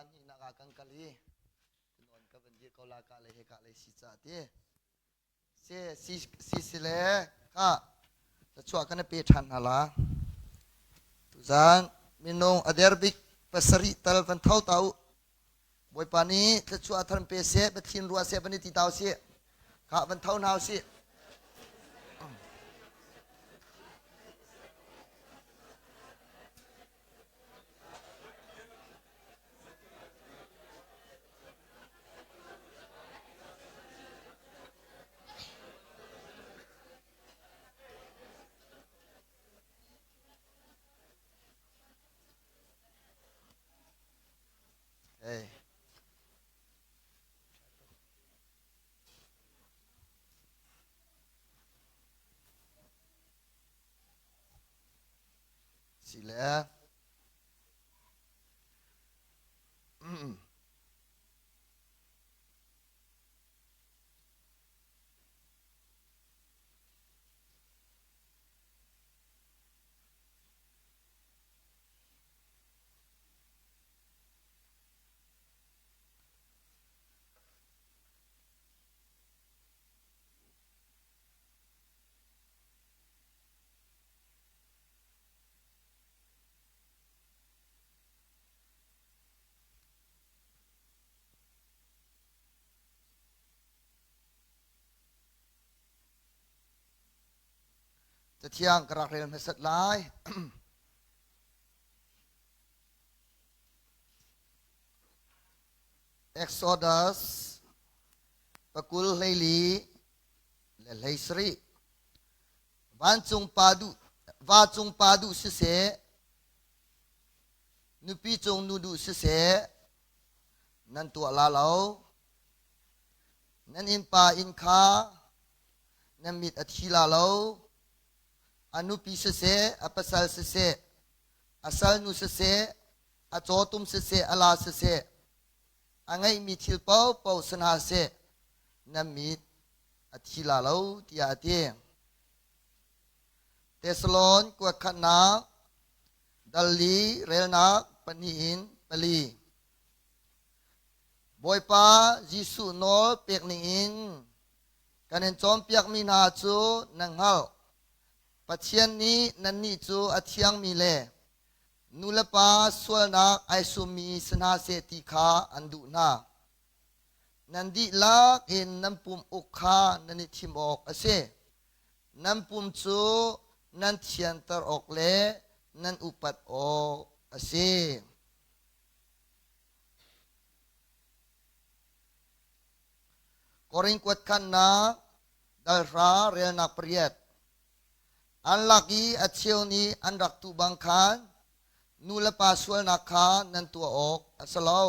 hnihnak ah kan kal i tinawn ka van dir ko la ka le he ka le si ca ti. Si si si si le kha thluachuah kan i pe ṭhan hna la. Tuzaan minung a der bik pasarih tal van tho ta u. Bawipa nih thluachuah thar pe seh, Pathian ruah seh van i ti ta usih. Kha van tho hna usih. Hey. Si le. Mm. Cathiang ka rak rel hmasat lai. Exodus pakul hleili le 17. Vancung pa duh va cung pa duh siseh, nupi cung nu duh siseh, nan tuah la lo. Nan innpa inn kha nan mit a thi la lo. A nupi siseh, a pasal siseh, a salnu siseh, a cawtum siseh, a la siseh, a ngeihmi thil paohpaoh si hna seh, nan mit a thi la lo tiah a ti. Thessalon kuatkhatnak dal li relnak pahnih in pali. Bawipa Jesuh nawl pek ningin kan in cawnpiakmi hna cu nan hngalh. Pathian nih nannih cu a thiangmi le nu le pa sualnak ai summi si hna seh ti kha an duh hna. Nan dihlak in nan pum uk kha nan i thim awk a si. Nan pum cu nan thianter awk le nan upat awk a si. Korin kuat khannak dalhra relnak pariat. An lak i a cheu nih an rak tuh bang khan nu le pa sualnak kha nan tuah awk a si lo.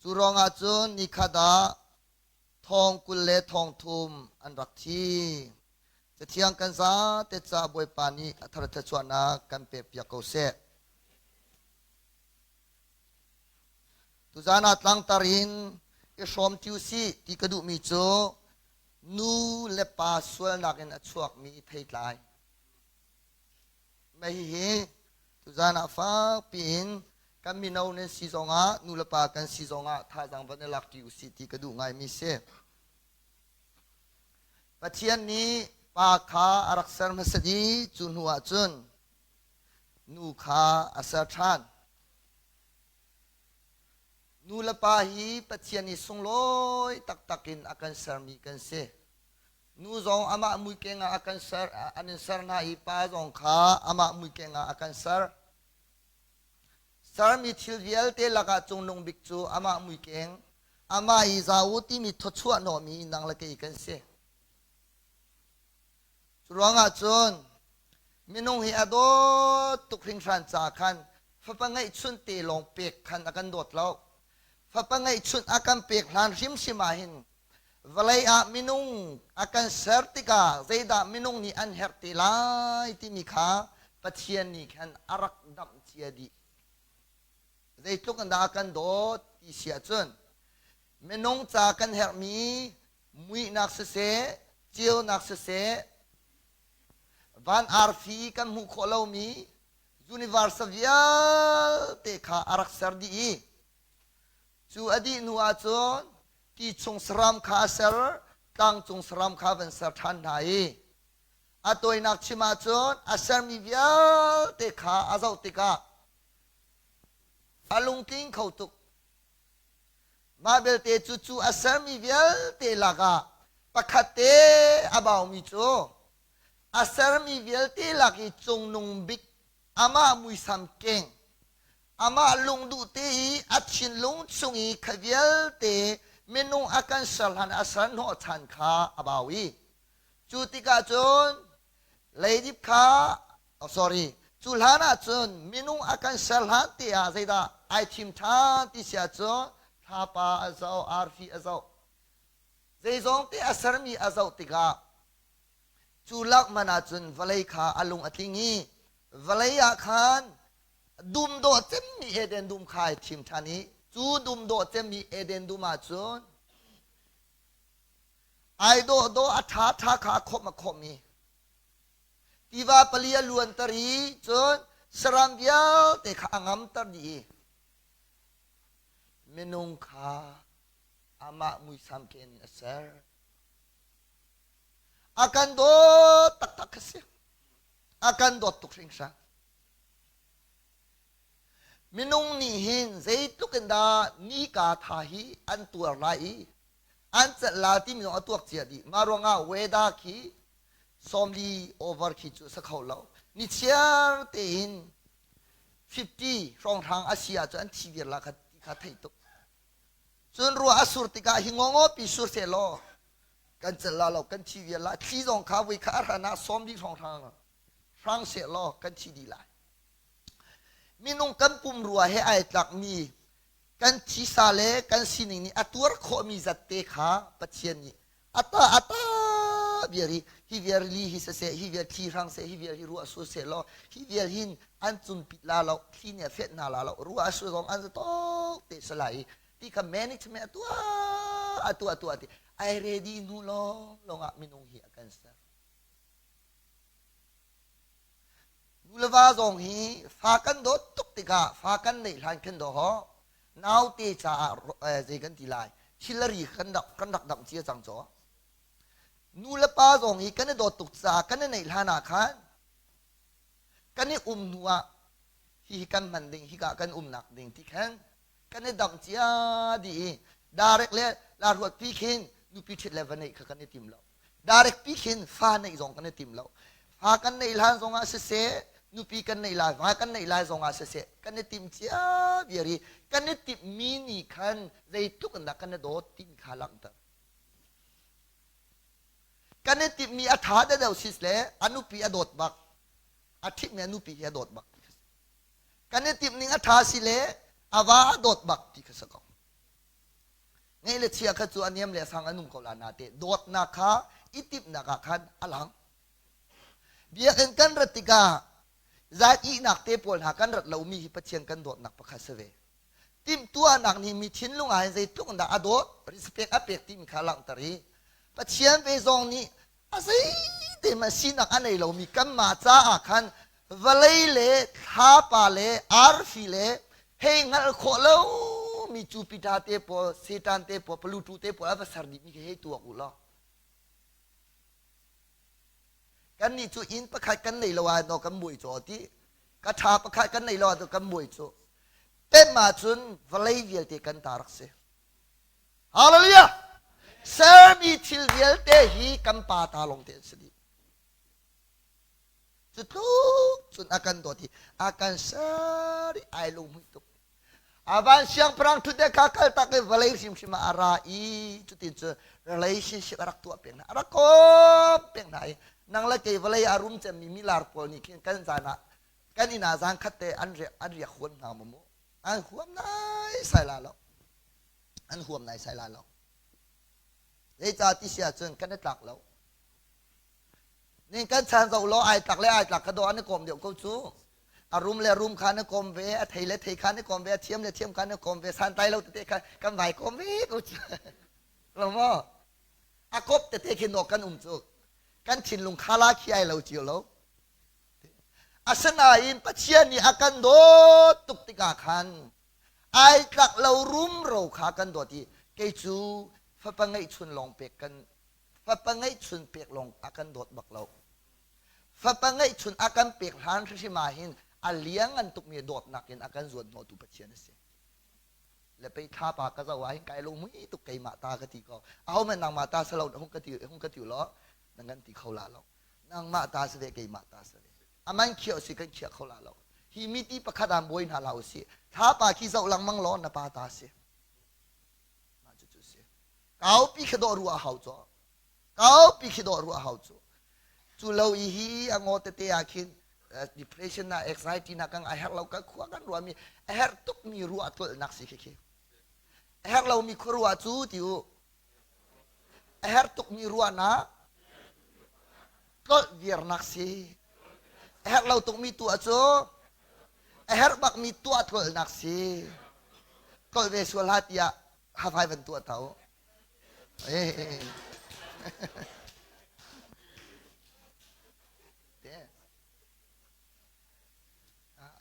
Cu ruangah cun nikhat ah thong 20 le thong thum an rak thi. Cathiang kan zate ca Bawipa nih a thar thluachuahnak kan pekpiak ko seh. Tuzaan ah tlangtar in i hrawm ṭi usih ti ka duhmi cu nu le pa sualnak in a chuakmi theitlai. Mah hihi tuzaan ah fakpi in kan mino nan si zongah nu le pa kan si zongah thazaang van i lak ṭi usih ti ka duh ngaimi si. Pathian nih pa kha a rak ser hmasat i cu hnu ah cun nu kha a ser ṭhan. Nu le pa hi Pathian i sunglawi taktak in a kan sermi kan si. Nu zong amah muikeng ah a kan ser, an in ser hna i pa zong kha amah muikeng ah a kan ser. Sermi thil vialte lakah cungnung bik cu amah muikeng, amah i za u timi thawchuah hnawhmi nang le kei kan si. Cu ruangah cun minung hi a dawt tuk hringhran ca khan fapa ngeihchun te lawng pek khan a kan dawt lo. Fapa ngeihchun a kan pek hlan hrimhrim ah hin vawlei ah minung a kan ser tikah zeidah minung nih an herh te lai timi kha Pathian nih khan a rak damh cia dih. Zeitluk in dah a kan dawt ti si ahcun minung ca kan herhmi muihnak siseh, ceunak siseh, van arfi kan hmuh khawh lomi universe vialte kha a rak ser dih i. Cu a dih hnu ahcun ti chung saram kha a ser, tlang cung saram kha van ser ṭhan hna i a tawinak chim ahcun a sermi vialte kha a zoh tikah a lungtling kho tuk. Mah belte cu cu a sermi vialte lakah pakhat te a baumi cu a sermi vialte lak i cungnung bik amah muisam keng amah lungduh te i a thinlung chung i kha vialte minung a kan ser hlan a ser hnawhchan kha a bau i cu tikah cun leidip kha oh sorry cu hlan ah cun minung a kan ser hlan te ah zeidah ai thim ṭhan ti si ahcun thlapa a zoh arfi a zoh zeizong te a sermi a zoh tikah cu lak man ah cun vawlei kha a lung a tling i vawlei ah khan dum dawh cemmi Eden dum kha ai thim ṭhan i cu dum dawh cemmi Eden dum ah cun ai dawh dawh a ṭha ṭha kha a khawmh a khawmh i tiva pali a luanter i cun saram vialte kha a ngamter dih i minung kha amah muisam ken in a ser. A kan dawt taktak kha si. A kan dawt tuk hringhran. Minung nih hin zeitluk in dah nika tha hi an tuar lai i an celh la timi zong a tuak cia dih. Mah ruangah weather khi sawmli over khi cu sa kho lo. Nichiar tein 50 hrawnghrang a si ahcun an thi viar la kha ti kha thei tuk. Cun ruah a sur tikah hi ngawngaw pi sur seh law kan celh la lo kan thi vial la thli zong kha vui kha a hran ah sawmli hrawnghrang hrang seh law kan thi dih lai. Minung kan pumrua he ai tlakmi kan thisa le kan sining nih a tuar khawhmi zat te kha Pathian nih ata ata vial hi hi vial li hi siseh hi vial thli hrang seh hi vial hi ruah sur seh law hi vial hin an cunpit la lo thli nih a fet hna la lo ruah a sur zong an tok te si lai i ti kha management a tuah a tuah tuah ti ai ready hnu lawng lawng ah minung hi a kan ser. Nu le va zong hi fa kan dawt tuk tikah fa kan neih hlan khin daw haw naute caah zei kan ti lai thilari kan rak kan rak damh cia cang caw. Nu le pa zong hi kan i dawt tuk caah kan i neih hlan ah khan kan i um hnu ah hihi kan hman ding hika kan umnak ding ti khan kan i damh cia dih i direct le la ruat pi khin nupi ṭhit le va neih kha kan i tim lo. Direct pi khin fa neih zong kan i tim lo. Fa kan neih hlan zongah siseh, nupi kan neih lai, va kan neih lai zongah siseh, kan i tim cia viar i kan i timhmi nih khan zeitluk in dah kan i dawt timi kha langhter. Kan i timhmi a ṭha deuhdeuh sis le a nupi a dawt bak, a ṭhitmi a nupi hi a dawt bak. Kan i timhning a ṭha si le a va a dawt bak ti kha si ko. Ngeih le chia kha cu a niam le a sang an um ko la nate dawtnak kha i timhnak ah khan a lang. Biakinn kan rat tikah zan ihnak te pawl hna kan rat lomi hi Pathian kan dawtnak pakhat si ve. Timhtuahnak nih mi thinlung ah hin zeitluk in dah a dawt, respect a pek timi kha a langhter i Pathian ve zong nih a zeite hmanh sinak a nei lomi kanmah caah khan vawlei le thlapa le arfi le hei hngalh khawh lomi Jupiter te pawl Satan te pawl Pluto te pawl a va ser dihmi khi hei tuak u law kannih cu inn pakhat kan nei lo ah no kan buai caw ti ka ṭha pakhat kan nei lo ah kan buai cu pem ahcun vawlei vialte kan ta rak si Hallelujah! Sermi thil vialte hi kan pa ta lawng te an si dih. Cu tluk cun a kan dawt i a kan ser i ai lunghmuih tuk. A van siangpahrang ṭhutde kha kal tak i vawlei hrimhrim ah a ra i cutin cu relationship a rak tuah peng hna. A rak kawm peng hna i nang le kei vawlei a rum cemmi milar pawl nih khin kan zan ah kan inn ah zan khat te an riak an riak huam hna maw mu? An huam nai sai la lo. An huam nai sai la lo. Zeicah ti si ahcun kan i tlak lo. Ning kan chan zoh law ai tlak le ai tlak kha dawh an i kawm deuh ko cu. A rum le rum kha an i kawm ve, a thei le thei kha an i kawm ve, a thiam le thiam kha an i kawm ve, santlai lo tete kha kan vai kawm ve ko cu. Lo maw? A kop tete khi nawk kan um cu. Kan thinlung khala khi ai lo cio lo. Asinain Pathian nih a kan dawt tuk tikah khan. Ai tlak lo rumro kha kan dawt i kei cu fapa ngeihchun lawng pek kan fapa ngeihchun pek lawng a kan dawt bak lo. Fapa ngeihchun a kan pek hlan hrimhrim ah hin a liangngan tukmi dawtnak in a kan zuan hnawhtu Pathian a si. Le pei thlapa ka zoh ah hin kai lungmui tuk keimah ta ka ti ko. Ahohmanh nangmah ta si lo hung ka ti hung ka ti law na kan ti kho la lo. Nangmah ta si ve keimah ta si ve. Aman khiah si kan khiah kho la lo. Hi mi ti pakhat ah buai hna la usih. Thlapa khi zoh lengmang law na pa ta si. Mah cu cu si. Kaupi khi dawh ruah hau cu. Kaupi khi dawh ruah hau cu. Cu lo i hi a ngaw tete ah khin depression na anxiety na kan a herh lo ka khua kan ruahmi a herh tukmi ruah tlolhnak si khi khi. A herh lomi khuaruah cu ti u. A herh tukmi ruahnak tlolh viarnak si. A herh lo tukmi tuah cu a herh bakmi tuah tlolhnak si. Tlolh ve sual hlah tiah hafai van tuah ta u.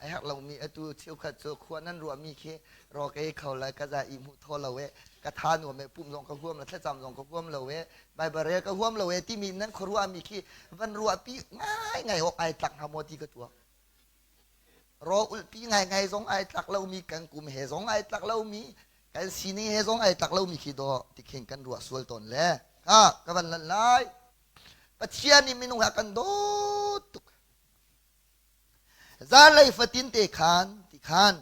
A herh lomi atu cheukhat cu khua nan ruahmi khi raw ka ei kho lai ka za i hmuh thaw lo e ka tha nuam e pum zong ka huam lo thlacam zong ka huam lo e Bible rel ka huam lo e timi nan khuaruahmi khi van ruahpi ngai ngai awk ai tlak hnga maw ti ka tuak. Raw ulhpi ngaingai zong ai tlak lomi kan kum he zong ai tlak lomi kan sining he zong ai tlak lomi khi dawh tikhin kan ruah sual tawn le ha ka van lan lai. Pathian nih minung ha kan dawt tuk. Zanlei fatin te khan ti khan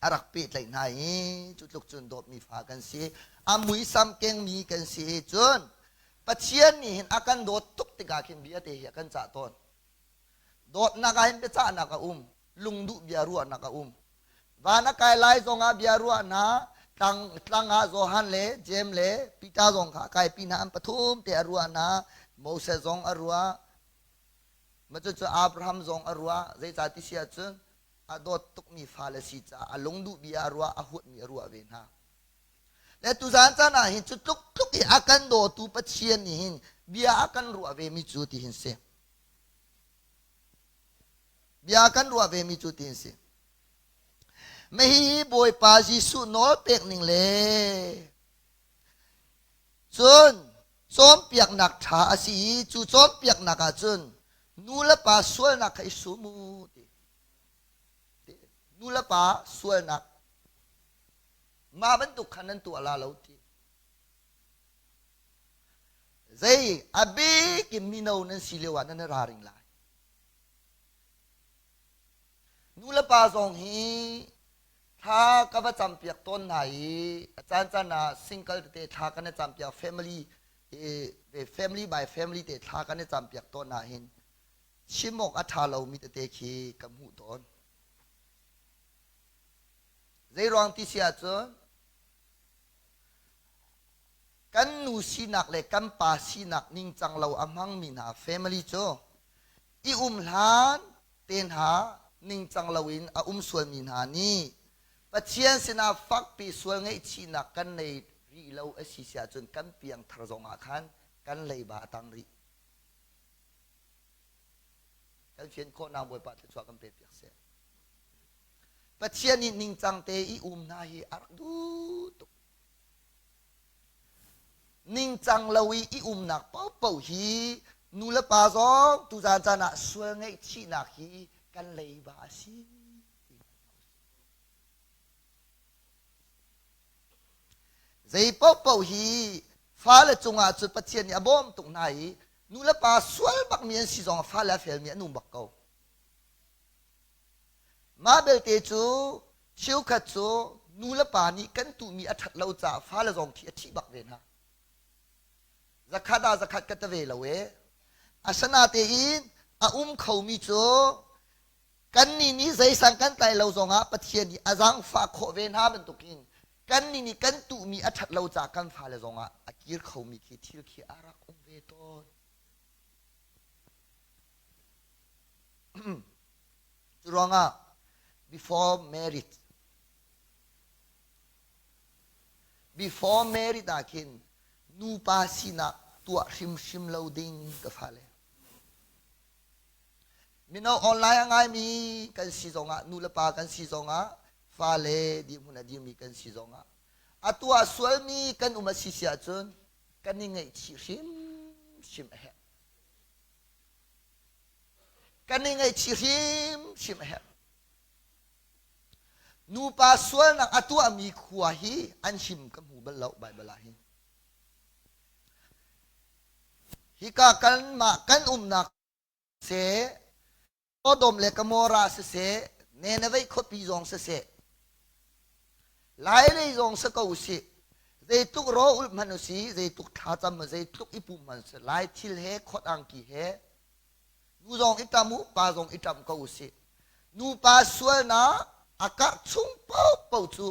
a rak pehtlaih hna i cu tluk cun dawtmi fa kan si. A muisam kengmi kan si i cun Pathian nih hin a kan dawt tuk tikah khin bia te hi a kan cah tawn. Dawtnak ah hin biacahnak a um, lungduh bia ruahnak a um. Van a kai lai zongah bia ruahnak tlang, tlang ah Johan le Jeim le Peter zong kha a kaipi hna an pathum te a ruah hna. Moses zong a ruah. Ma cucu Abraham zong a ruah. Zeicah ti si ahcun a dawt tukmi fale si caah a lungduh bia a ruah, a huatmi a ruah ve hna. Le tuzaan caan ah hin cu tluk tluk i a kan dawtu Pathian nih hin bia a kan ruah vemi cu ti hin si. Bia kan ruah vemi cu ti hin si. Mahi Bawipa Jesuh nawl pek ning le cun cawnpiaknak ṭha a si i cu cawnpiaknak ah cun nu le pa sualnak kha i sum u ti. Nu le pa sualnak mah bantuk khan nan tuah la lo ti. Zei a bik in mino nan si lio ah nan i ralring lai. Nu le pa zong hi thla ka va campiak tawn hna i a caancaan ah single tete thla kan i campiak family family by family te thla kan i campiak tawn ah hin chim awk a ṭha lomi tete khi ka hmuh tawn. Zei ruang ti si ahcun kan nu sinak le kan pa sinak ningcang lo a hmangmi hna family cu i um hlan te hna ningcang loin a um sualmi hna nih Pathian sinah fakpi sual ngaihchihnak kan nei rih lo a si si ahcun kan piangthar zongah khan kan leiba a tang rih. Kan fian khawhnak Bawipa thluachuah kan pe piak seh. Pathian nih ningcang te i um hna hi a rak duh tuk. Ningcang lo i i umnak paohpaoh hi nu le pa zong tuzaan caan ah sual ngaihchihnak hi kan leiba a si. Zei paohpaoh hi fale cungah cun Pathian nih a bawm tuk hna i nu le pa sual bakmi an si zong fale a felmi an um bak ko. Mah belte cu cheukhat cu nu le pa nih kan tuhmi a ṭhat lo caah fale zong khi a ṭhih bak ve hna. Zakhat ah zakhat ka ta ve lo e. Asinatein a um khomi cu kannih nih zeisang kan tlai lo zongah Pathian nih a zaangfah khawh ve hna bantukin kannih nih kan tuhmi a ṭhat lo caah kan fale zongah a kir khomi khi thil khi a rak um ve tawn. Cu ruangah before marriage before marriage ah khin nupa sinak tuah hrimhrim lo ding ka fale. Mino online a ngaimi kan si zongah nu le pa kan si zongah. Fale dirhmun a dirmi kan si zongah a tuah sualmi kan um a si si ahcun kan i ngaihchih hrimhrim a herh. Kan i ngaihchih hrimhrim a herh. Nupa sualnak a tuahmi khua hi an him ka hmu bal lo Baibal ah hin. Hika kanmah kan umnak seh, Sodom le Gomorrah siseh, Nineveh khuapi zong siseh, Lailei zong si ko usih, zeitluk raw ulh hmanh usih, zeitluk thlacam zeitluk i pum hmanh usih, Lai thil he khot angki he, nu zong i ṭam u, pa zong i ṭam ko usih. Nupa sualnak a karh chung paohpaoh cu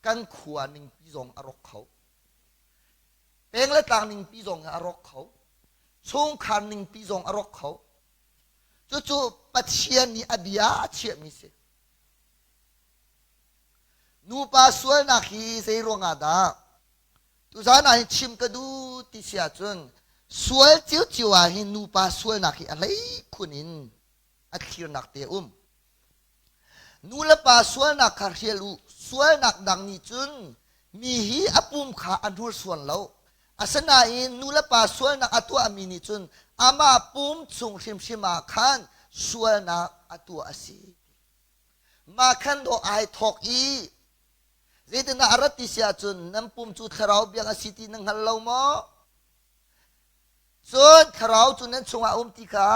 kan khua ningpi zong a rawk kho. Peng le tlang ningpi zong a rawk kho. Chungkhar ningpi zong a rawk kho. Cucu Pathian nih a bia a chiahmi si. Nupa sualnak hi zei ruangah dah tuzaan ah hin chim ka duh ti si ahcun sual ciocio ah hin nupa sualnak hi a hleikhun in a thlirnak te a um. Nu le pa sualnak kha hrial u. Sualnak dang nih cun mi hi a pum kha a hnursuan lo. Asinain nu le pa sualnak a tuahmi nih cun amah pum chung hrimhrim ah khan sualnak a tuah a si. Mah khan dawh ai thawk i zeitindah a rat ti si ahcun nan pum cu thlarau biak a si ti na hngal lo maw? Cun thlarau cu nan chungah a um ti kha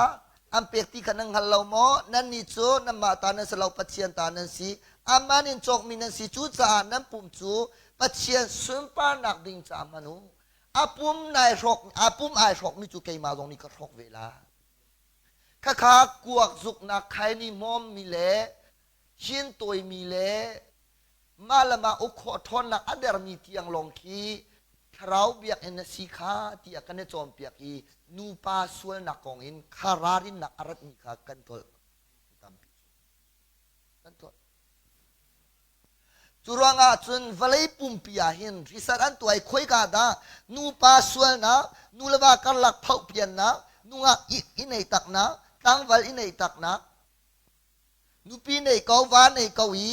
an pek ti kha nan hngal lo maw? Nannih cu nanmah ta nan si lo, Pathian ta nan si. Amah in cawkmi nan si. Cucaah nan pum cu Pathian sunparnak ding caah hman u. A pum nai hrawk, a pum ai hrawkmi cu keimah zong nih ka hrawk ve lai. Khakha kuak zuknak khaini hmawmmi le hin tawimi le mah le mah uk khawh ṭhawnnak a dermi tiang lawng khi thlarau biakinn na si kha tiah kan i cawnpiak i nupa sualnak kong in kha ralrinnak a ratmi kha kan tlolh tampi kan tlolh. Cu ruangah cun vawlei pumpi ah hin research an tuah i khoika dah nupa sualnak, nu le va karlak phohpiannak, nungak i neih taknak, tlangval i neih taknak, nupi nei ko, va nei ko i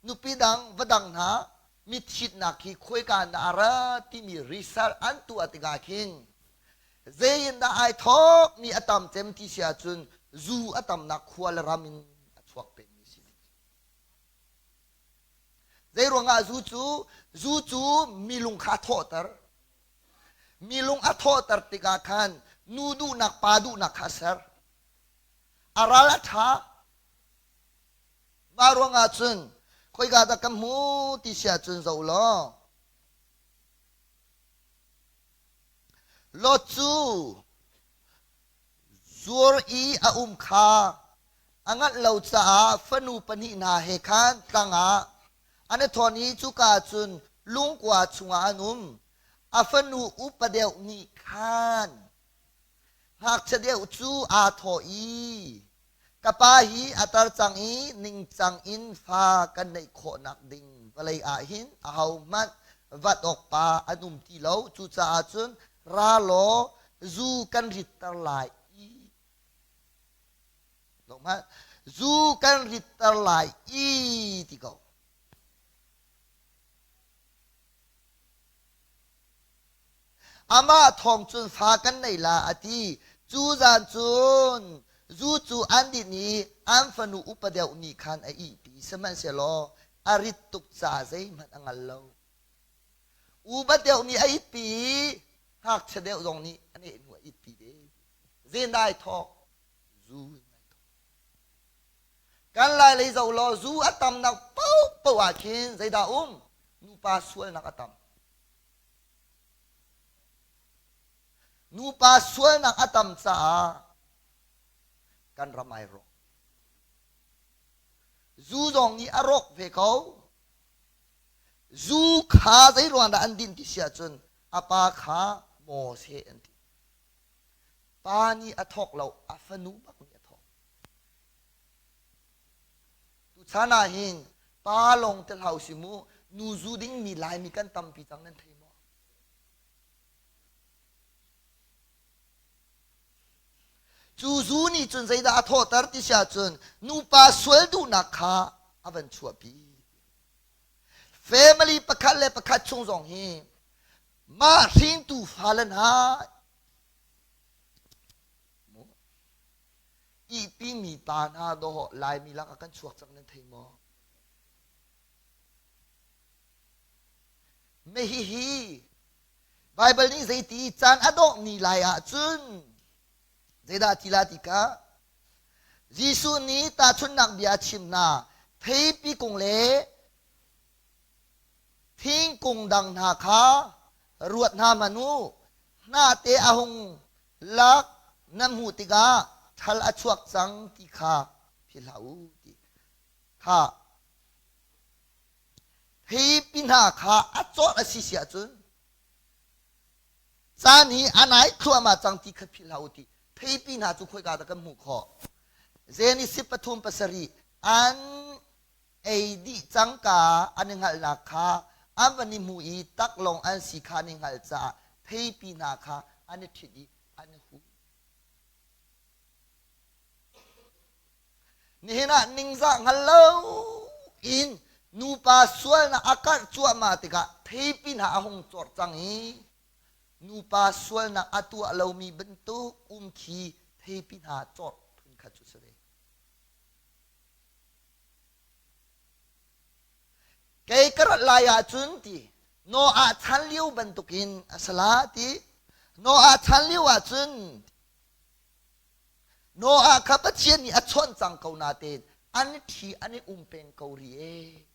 nupi dang va dang hna mithitnak hi khoika in dah a ra timi research an tuah tikah khin zei in dah ai thawkmi a tam cem ti si ahcun zu a tamnak khua le ram in a chuak pengmi si. Zei ruangah zu cu zu cu mi lung kha a thawhter. Mi lung a thawhter tikah khan nu duhnak pa duhnak kha a ser. A ral a ṭha. Mah ruangah cun khoika dah ka hmu ti si ahcun zoh law Lot cu zuar i a um kha a nganh lo caah fanu pahnih hna he khan tlang ah an i thawn i cuka ah cun lungkua chungah an um. A fanu upa deuh nih khan ngakchia deuh cu aa thawh i, Ka pa hi a tar cang i ningcang in fa kan neih khawhnak ding vawlei ah hin ahohmanh vat awk pa an um ti lo. Cucaah cun ra law zu kan ritter lai i Zu kan ritter lai i ti ko. Amah thawng cun fa kan nei la a ti. Cu zan cun zu cu an din i an fanu upa deuh nih khan a ihpi. Sihmanhsehlaw a rit tuk ca zeihmanh a ngal lo. Upa deuh nih a itpi i ngakchia deuh zong nih a neh hnu a itpi ve. Zen ai thawk, zu in ai thawk. Kan lai lei zoh law zu a tamnak paohpaoh ah khin zeidah um? Nupa sualnak a tam. Nupa sualnak a tam caah kan ram ai rawk. Zu zong nih a rawk ve ko. Zu kha zei ruang dah an din ti si ahcun a pa kha Moses an ti. Pa nih a thawk lo, a fanu bak nih a thawk. Tuchan ah hin pa lawng te hlau si mu, nu zu dingmi Laimi kan tampi cang nan thei maw? Cu zu nih cun zeidah a thawhter ti si ahcun nupa sual duhnak kha a van chuahpi. Family pakhat le pakhat chung zong hi mah hringtu fale hna ihpimi pa hna dawh Laimi lak ah kan chuak cang nan thei maw? Me hihi Baibal nih zeiti caan a dongh ni lai ahcun zeidah ti la ti ka Jesuh nih tahchunhnak bia a chim hna theipi kung le thingkung dang hna kha ruat hna hmanh u hnahte a hung lak nan hmuh tikah ṭhal a chuak cang ti kha philh hlah u ti kha Theipi hna kha a cawt a si si ahcun caan hi a nai thluahmah cang ti kha philh hlah u ti theipi hna cu khoika dah kan hmuh khawh Genesis 3:7 an ei dih cangka an i hngalhnak kha an van i hmu i taklawng an si kha an i hngalh caah theipi hna kha an i ṭhit i an i huh. Nihin ah ningzah hngal lo in nupa sualnak a karh cuahmah tikah theipi hna a hung corh cang i nupa sualnak a tuah lomi bantuk um khi theipi hna corh phun khat cu si ve. Kei ka rat lai ahcun ti Noah chan lio bantukin a sala ti Noah chan lio ahcun Noah kha Pathian nih a chawnh cang ko natein an i ṭhi an i um peng ko rih ee.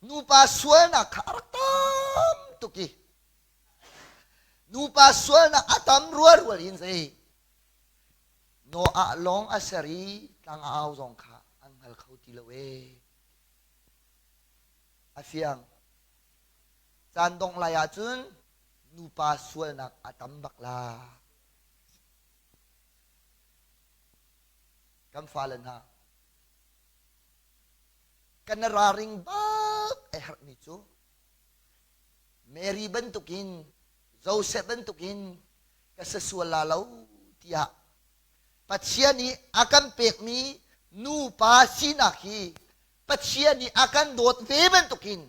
Nupa sualnak kha a rak tam tuk i nupa sualnak a tam rualrual in zei Noah lawng a ser i tlang a au zong kha an hngal kho ti lo ee. A fiang. Caan dongh lai ahcun nupa sualnak a tam bak la. Kan fale hna kan ralring bak a herhmi cu Mary bantukin Joseph bantukin ka si sual la lo tiah Pathian nih a kan pekmi nupa sinak hi Pathian nih a kan dawt ve bantukin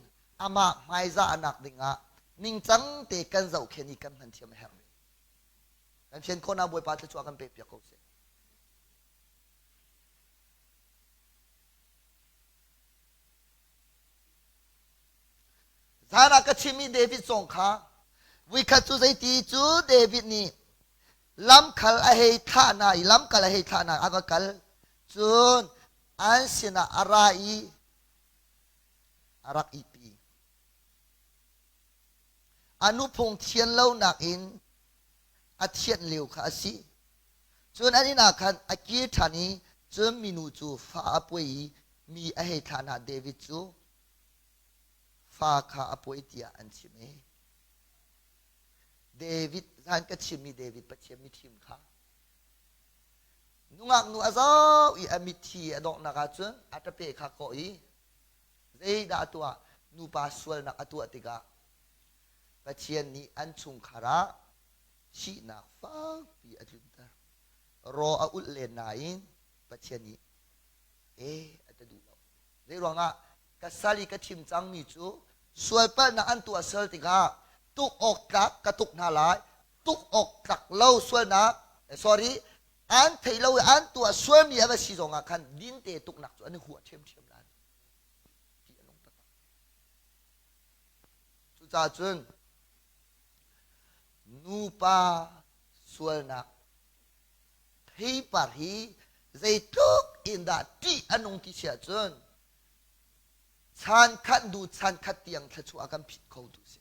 amah hmaizahnak dingah ningcang te kan zohkhenh i kan hman thiam a herh ve. Kan fian khawhnak Bawipa thluachuah kan pekpiak ko seh. Zan ah ka chimmi David zong kha vuikhat cu zeiti cu David nih lamkhal a hei thlah hna i lamkal a hei thlah hna a va kal cun an sinah a ra i a rak ihpi. A nuphung thian lonak in a thianh lio kha a si. Cun an inn ah khan a kir ṭhan i cun minu cu fa a puai i mi a hei thlah hna David cu fa kha a puai tiah an chim i David zan ka chimmi David Pathian mithim kha nungak nu a zoh i a mitthi a donghnak ahcun a ṭape kha kawh i zeidah a tuah nupa sualnak a tuah tikah Pathian nih an chungkhar ah thihnak fakpi a tlunter. Raw a ulh len nain Pathian nih e a ti duh lo. Zei ruangah ka sal i ka thim cangmi cu sualpalhnak an tuah sual tikah tuk awk tlak ka tuk hna lai tuk awk tlak lo sualnak sorry an theih lo i an tuah sualmi a va si zongah khan dinte tuknak cu an i huah ṭhiamṭhiam lai ti a nung taktak. Cucaah cun nupa sualnak theipar hi zeitluk in dah ṭih a nung ti si ahcun chan khat hnu chan khat tiang thluachuah a kan phit kho tu si.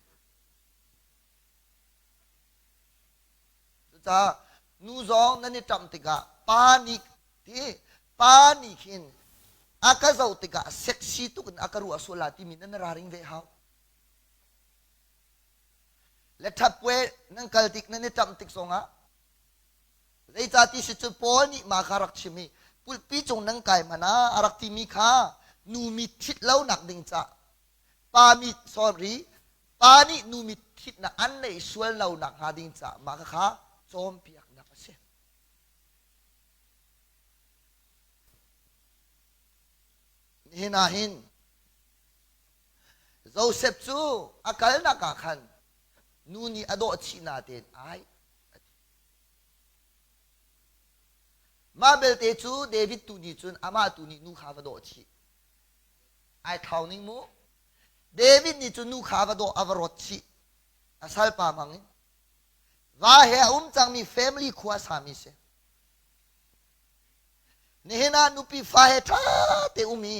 Cucaah nu zong nan i ṭamh tikah pa nih ti pa nih khin a ka zoh tikah sexy tuk in a ka ruah sual la timi nan raring ve hau. Le ṭhatpuai nan kal tik nan i ṭamh tik zongah zeicah ti si cu Paul nih ma kha rak chim i pulpi cung nan kai hmanh ah a rak timi kha nu mi ṭhit lonak ding cah pa mi sorry pa nih nu mi ṭhitnak an neih sual lonak hnga ding caah mah kha cawnpiaknak a si. Nihin ah hin. Joseph cu a kalnak ah khan nu nih a dawh chih natein ai a ti. Mah belte cu David tu nih cun amah tu nih nu kha va dawh chih. Ai thlau ning mu. David nih cun nu kha va dawh a va rawt chih. A salpa hmang in. Va he a um cangmi family khua sami si. Nihin ah nupi fa he ṭha te um i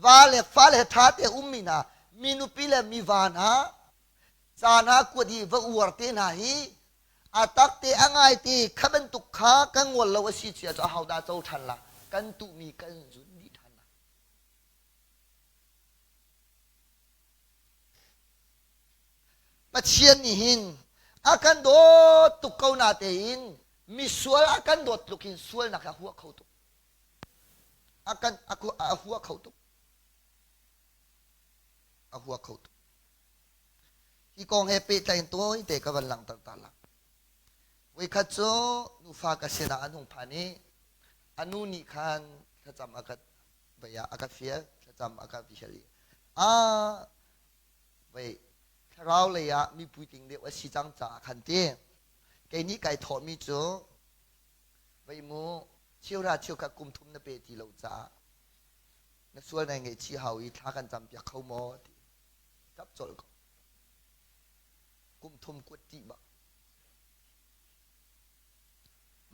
va le fale he ṭha te ummi hna mi nupi le mi va hna ca hna kuat i va uar te hna hi a tak te a ngai te kha bantuk kha kan ngol lo a si cia cu ahodah co ṭhan la kan tuhmi kan zun dih ṭhan la. Pathian nih hin a kan dawt tuk ko na tein misual a kan dawt tluk hin sualnak a hua kho tuk. A kan a hua kho tuk. A hua kho tuk. Hi kong he pehtlai in tawi te ka van langhter ta la. Voikhat cu nufa ka sinah an hung phan i a nu nih khan thlacam a ka vei ah a ka fial thlacam a ka fial i a vei thlarau lei ah mi puitling deuh a si cang caah khan ti kei nih kai thawhmi cu vei mu cheuhra cheukhat kum thum na pe ti lo caah na sual nai ngaihchih hau i thla kan campiak kho maw ti tap colh ko kum thum kuat ti bak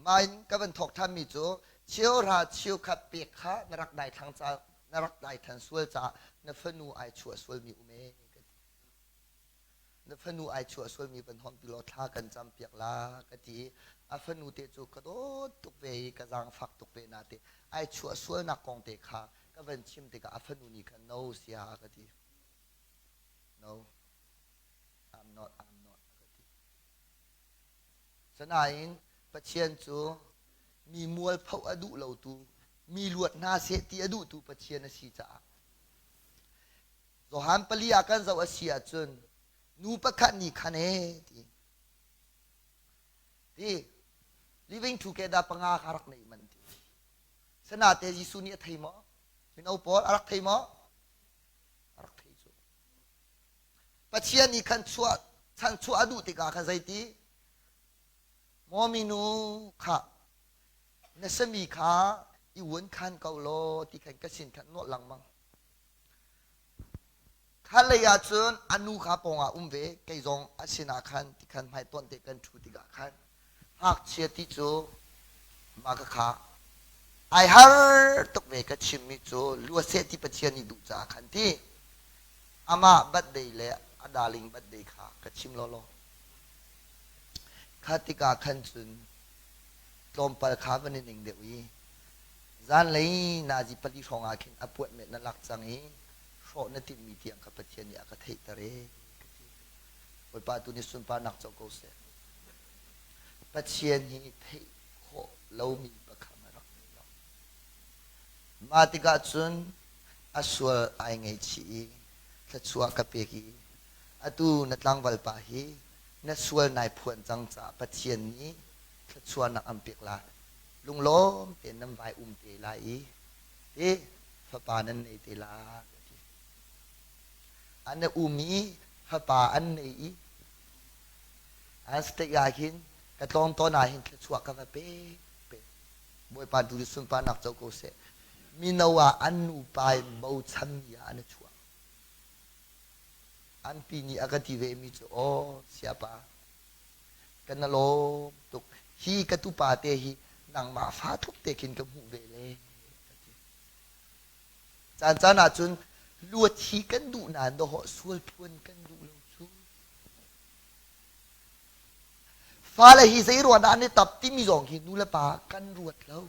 Mah in ka van thawk ṭhanmi cu cheuhra cheukhat pek kha na rak daithlang ca na rak daithlan sual caah na fanu ai chuah sualmi um ee ka ti. Na fanu ai chuah sualmi van honpi law thla kan campiak la ka ti i a fanu te cu ka dawt tuk ve i ka zaangfak tuk ve na te ai chuah sualnak kong te kha ka van chim tikah a fanu nih khan no sia ka ti. No, I'm not, I'm not ka ti. Sinain Pathian cu mi mualpho a duh lotu, mi luat hna seh ti a duhtu Pathian a si caah Johan pali ah kan zoh a si ahcun nu pakhat nih khan ee ti ti living together panga kha rak nei man ti sanate Jesuh nih a thei maw mino pawl a rak thei maw a rak thei cu Pathian nih khan chuah chanchuah a duh tikah khan zeiti maw minu kha na sami kha i uan khan ko law ti khan ka sin khan nuah lengmang kha lei ah cun a nu kha pawngah um ve kei zong a sinah khan ti khan hmaitonh te kan ṭhu tikah khan ngakchia ti cu mah ka kha ai har tuk ve ka chimmi cu lua seh ti Pathian nih duh caah khan ti amah birthday le a darling birthday kha ka chim lawlaw. Kha tikah khan cun tlawmpal kha van i ning deuh i zanlei nazi pali hrawng ah khin a puatmet na lak cang i hrawh na timhmi tiang kha Pathian nih a ka theihter e ka ti. Bawipa tu nih sunparnak co ko seh. Pathian hi theih khawh lomi pakhat a rak ngei lo. Mah tikah cun a sual ai ngaihchih i thluachuah ka pek i atu na tlangval pa hi na sual nai phuan cang caah Pathian nih thluachuahnak an pek lai. Lunglawm tein nan vai um te lai i ti fapa nan nei te lai a ti. An um i fapa an nei i an state ah hin ka tlawng tawn ah hin thluachuah ka va pe pe. Bawipa tu sunparnak co ko seh. Mino ah an nupa in bochanmi ah an i chuah. An pi nih a ka ti ve mi cu aw siapa kan na lawm tuk hi ka tupa te hi nangmah fa tluk te khin ka hmuh ve le ka ti. Caan caan ah cun luat hi kan duh nain dawhawh sual phuan kan duh lo cu. Fale hi zei ruah dah an i tap timi zong hi nu le pa kan ruat lo.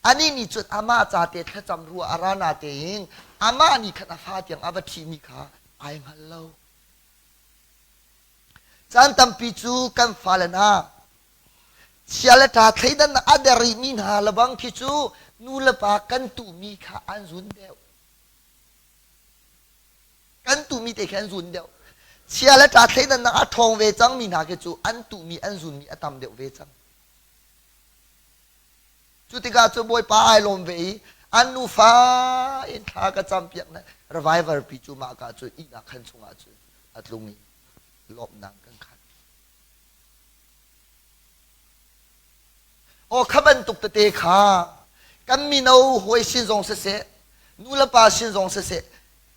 Anih nih cun amah ca te thlacam ruah a ra na tein amah nih khan a fa tiang a va ṭhimi kha ai hngal lo. Caan tampi cu kan fale hna chia le ṭha thleidannak a der rihmi hna lebang khi cu nu le pa kan tuhmi kha an zun deuh. Kan tuhmi te khi an zun deuh. Chia le ṭha thleidannak a ṭhawng ve cangmi hna khi cu an tuhmi an zunmi a tam deuh ve cang. Cu tikah cu Bawipa ai lawm ve i an nufa in thla ka campiak hna. Revival pi cu mah ka cu ihnak khan chungah cun a tlung i lawmhnak kan khat. Aw kha bantuk tete kha kan mino hawi sin zong siseh, nu le pa sin zong siseh,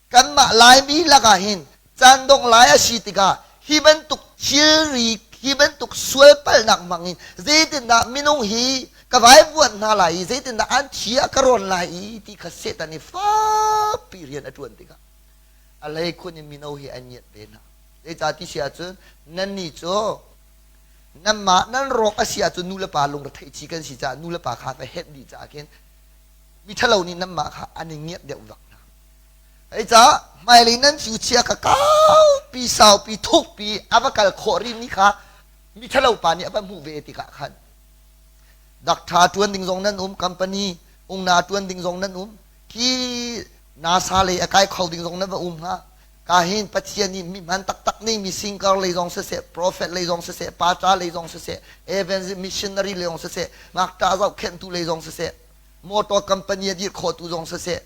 kanmah Laimi lakah hin caan dongh lai a si tikah hi bantuk thilri, hi bantuk sualpalhnak hmang in zeitindah minung hi ka vaivuanh hna lai i zeitindah an thi ah ka rawn lai i ti kha Satan nih fakpi rian a ṭuan tikah a hleikhun in mino hi an ngiat ve hna. Zeicah ti si ahcun nannih cu nanmah nan rawk a si ahcun nu le pa lungretheih ci kan si caah nu le pa kha va henh dih caah khin mi ṭhalo nih nanmah kha an i ngiat deuh vak hna. Hei caah hmailei nan future kha kaupi saupi thukpi a va kal khawh rihmi kha mi ṭhalo pa nih a va hmuh ve tikah khan doctor ṭuan ding zong nan um, company ungna ṭuan ding zong nan um, khi NASA lei a kai kho ding zong nan va um hnga. Ka hin Pathian nih mi hman taktak nih mi singer lei zong siseh, prophet lei zong siseh, pastor lei zong siseh, evangelist missionary lei zong siseh, ngakṭah zohkhenhtu lei zong siseh, motor company a dir khawhtu zong siseh,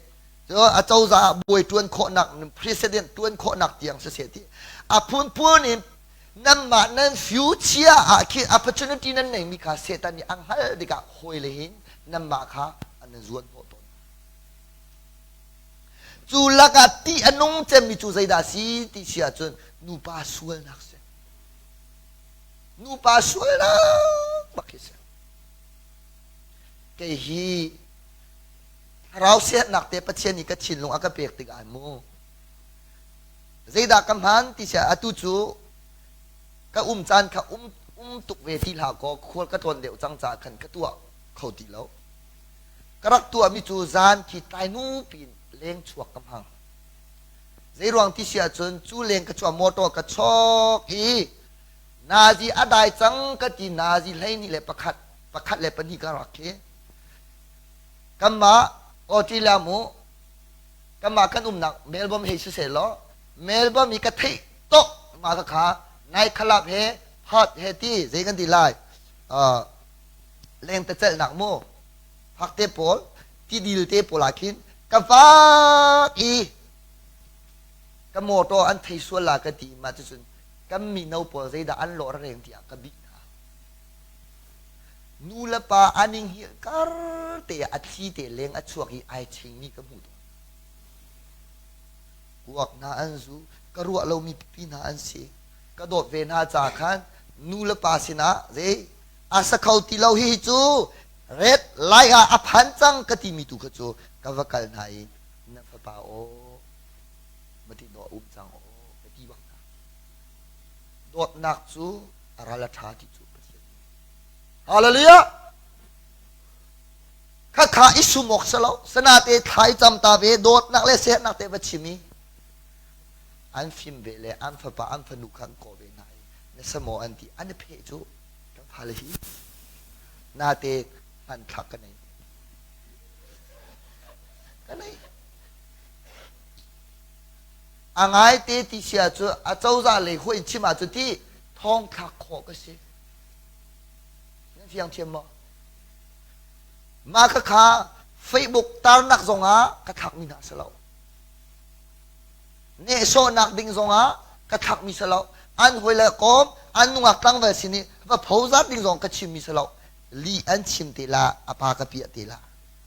a cozah ah bawi ṭuan khawhnak, president ṭuan khawhnak tiang siseh ti a phunphun in nanmah nan future ah khi opportunity nan neimi kha Satan nih a hngalh tikah hawi le hin nanmah kha an zuan hnawh tawn. Cu lakah tih a nung cemmi cu zeidah a si ti si ahcun nupa sualnak si. Nupa sualnak bak hi si. Kei hi thlarau siatnak te Pathian nih ka thinlung a ka pek tikah mu zeidah ka hman ti si atu cu ka um caan kha um um tuk ve ti hlah kaw khual ka tlawn deuh cang caah khan ka tuah kho ti lo. Ka rak tuahmi cu zan khi tlainu piin leng chuak ka hmang. Zeiruang ti si ahcun cu leng ka chuah motor ka chawk i nazi a dai cang ka ti nazi 21 1 le 2 ka rak khi. Kanmah Australia mu kanmah kan umnak Melbourne hei siseh law Melbourne i ka theih tok ma ka kha night club he hot he ti zei kan ti lai uh, lengtecelhnak mu fakte pawl tidil te pawl ah khin ka vak i ka motor an thei sual la ka ti ma cucun kan mino pawl zeidah an lawh reng tiah ka bih hna nu le pa an ing hi kar te a thli te leng a chuak i ai chingmi ka hmuh tawn kuak hna an zu ka ruah lomi pipi hna an si ka dawt ve hna ca khan nu le pa sinah zei a sa kho ti lo hihi cu red light ah a phan cang ka timi tu kha cu ka va kal hna i na fapa aw mati dawh um cang aw ka ti bak hna dawtnak cu a ral a ṭha ti cu Pathian hallelujah kha kha i sum awk si lo sanate thlai cam ta ve dawtnak le sernak te va chim i an fim ve le an fapa an fanu kha an kawh ve hna i na samaw an ti an i pheh cu Kan fale hi nate hmanthlak ka nei. Ka nei. A ngaite ti sia cu a cozah lei huai chim ah cu ti thong thlak khawh ka si. Nan fiang thiam maw? Mah kha kha Facebook tarnak zongah ka thlakmi hna si lo. Nehsawhnak ding zongah ka thlakmi si lo. An hawi le kawm, an nungak tlangval sin i va phozat ding zong ka chimmi si lo. Lih an chim te la, a pa ka piah te la,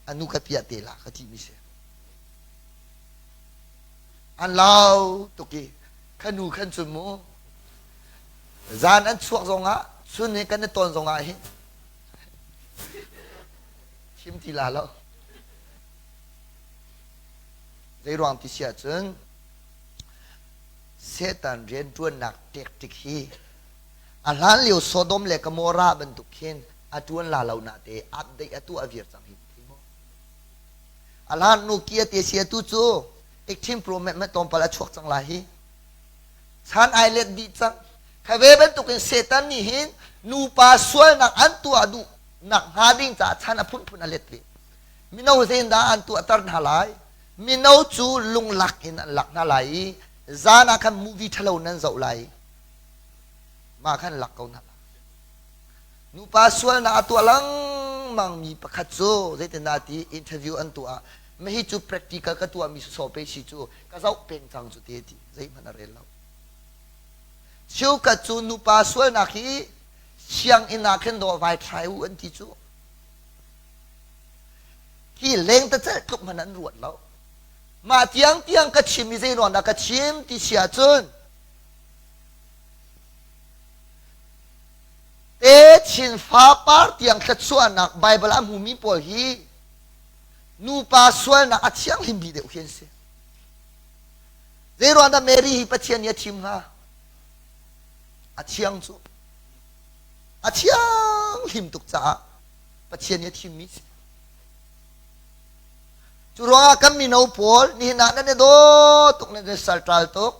a nu ka piah te la ka timi si. An lau tuk i kha nu khan cun mu zan an chuak zongah chun he kan i ton zongah hin chim ti la lo. Zeiruang ti si ahcun Satan rianṭuannak ṭekṭik hi a hlan lio Sodom le Gomorrah bantuk khin a ṭuan la lo nate update a tuah vir cang hi thei maw? A hlan Nokia te si atu cu 18 Pro Max tlawmpal a chuak cang lai hi. Chan ai let dih cang. Kha ve bantukin Satan nih hin nupa sualnak an tuah duh nak hnga ding caah chan a phunphun a let ve. Mino zeidah an tuahter hna lai? Mino cu lunglak in an lak hna lai i zan ah khan movie ṭhalo nan zoh lai. Mah khan lak ko hna lai. Nupa sualnak a tuah lengmangmi pakhat cu zeitindah ti interview an tuah. Mahi cu practical ka tuahmi sawsawh pe si cu ka zoh peng cang cu te ti zeihmanh a rel lo. Cheukhat cu nupa sualnak hi sianginn ah khin dawh vai thlai u an ti cu. Hi lengtecelh tluk hmanh an ruat lo. Mah tiang tiang ka chim i zei ruang dah ka chim ti si ahcun te chin fapar tiang thluachuahnak Bible a hmumi pawl hi nupa sualnak a thianghlim bik deuh khi an si. Zei ruang dah Mary hi Pathian nih a thim hnga? A thiang cu. A thianghlim tuk caah Pathian nih a thimmi si. Cu ruangah kan mino pawl nihin ah nan i daw tuk nan i salṭal tuk.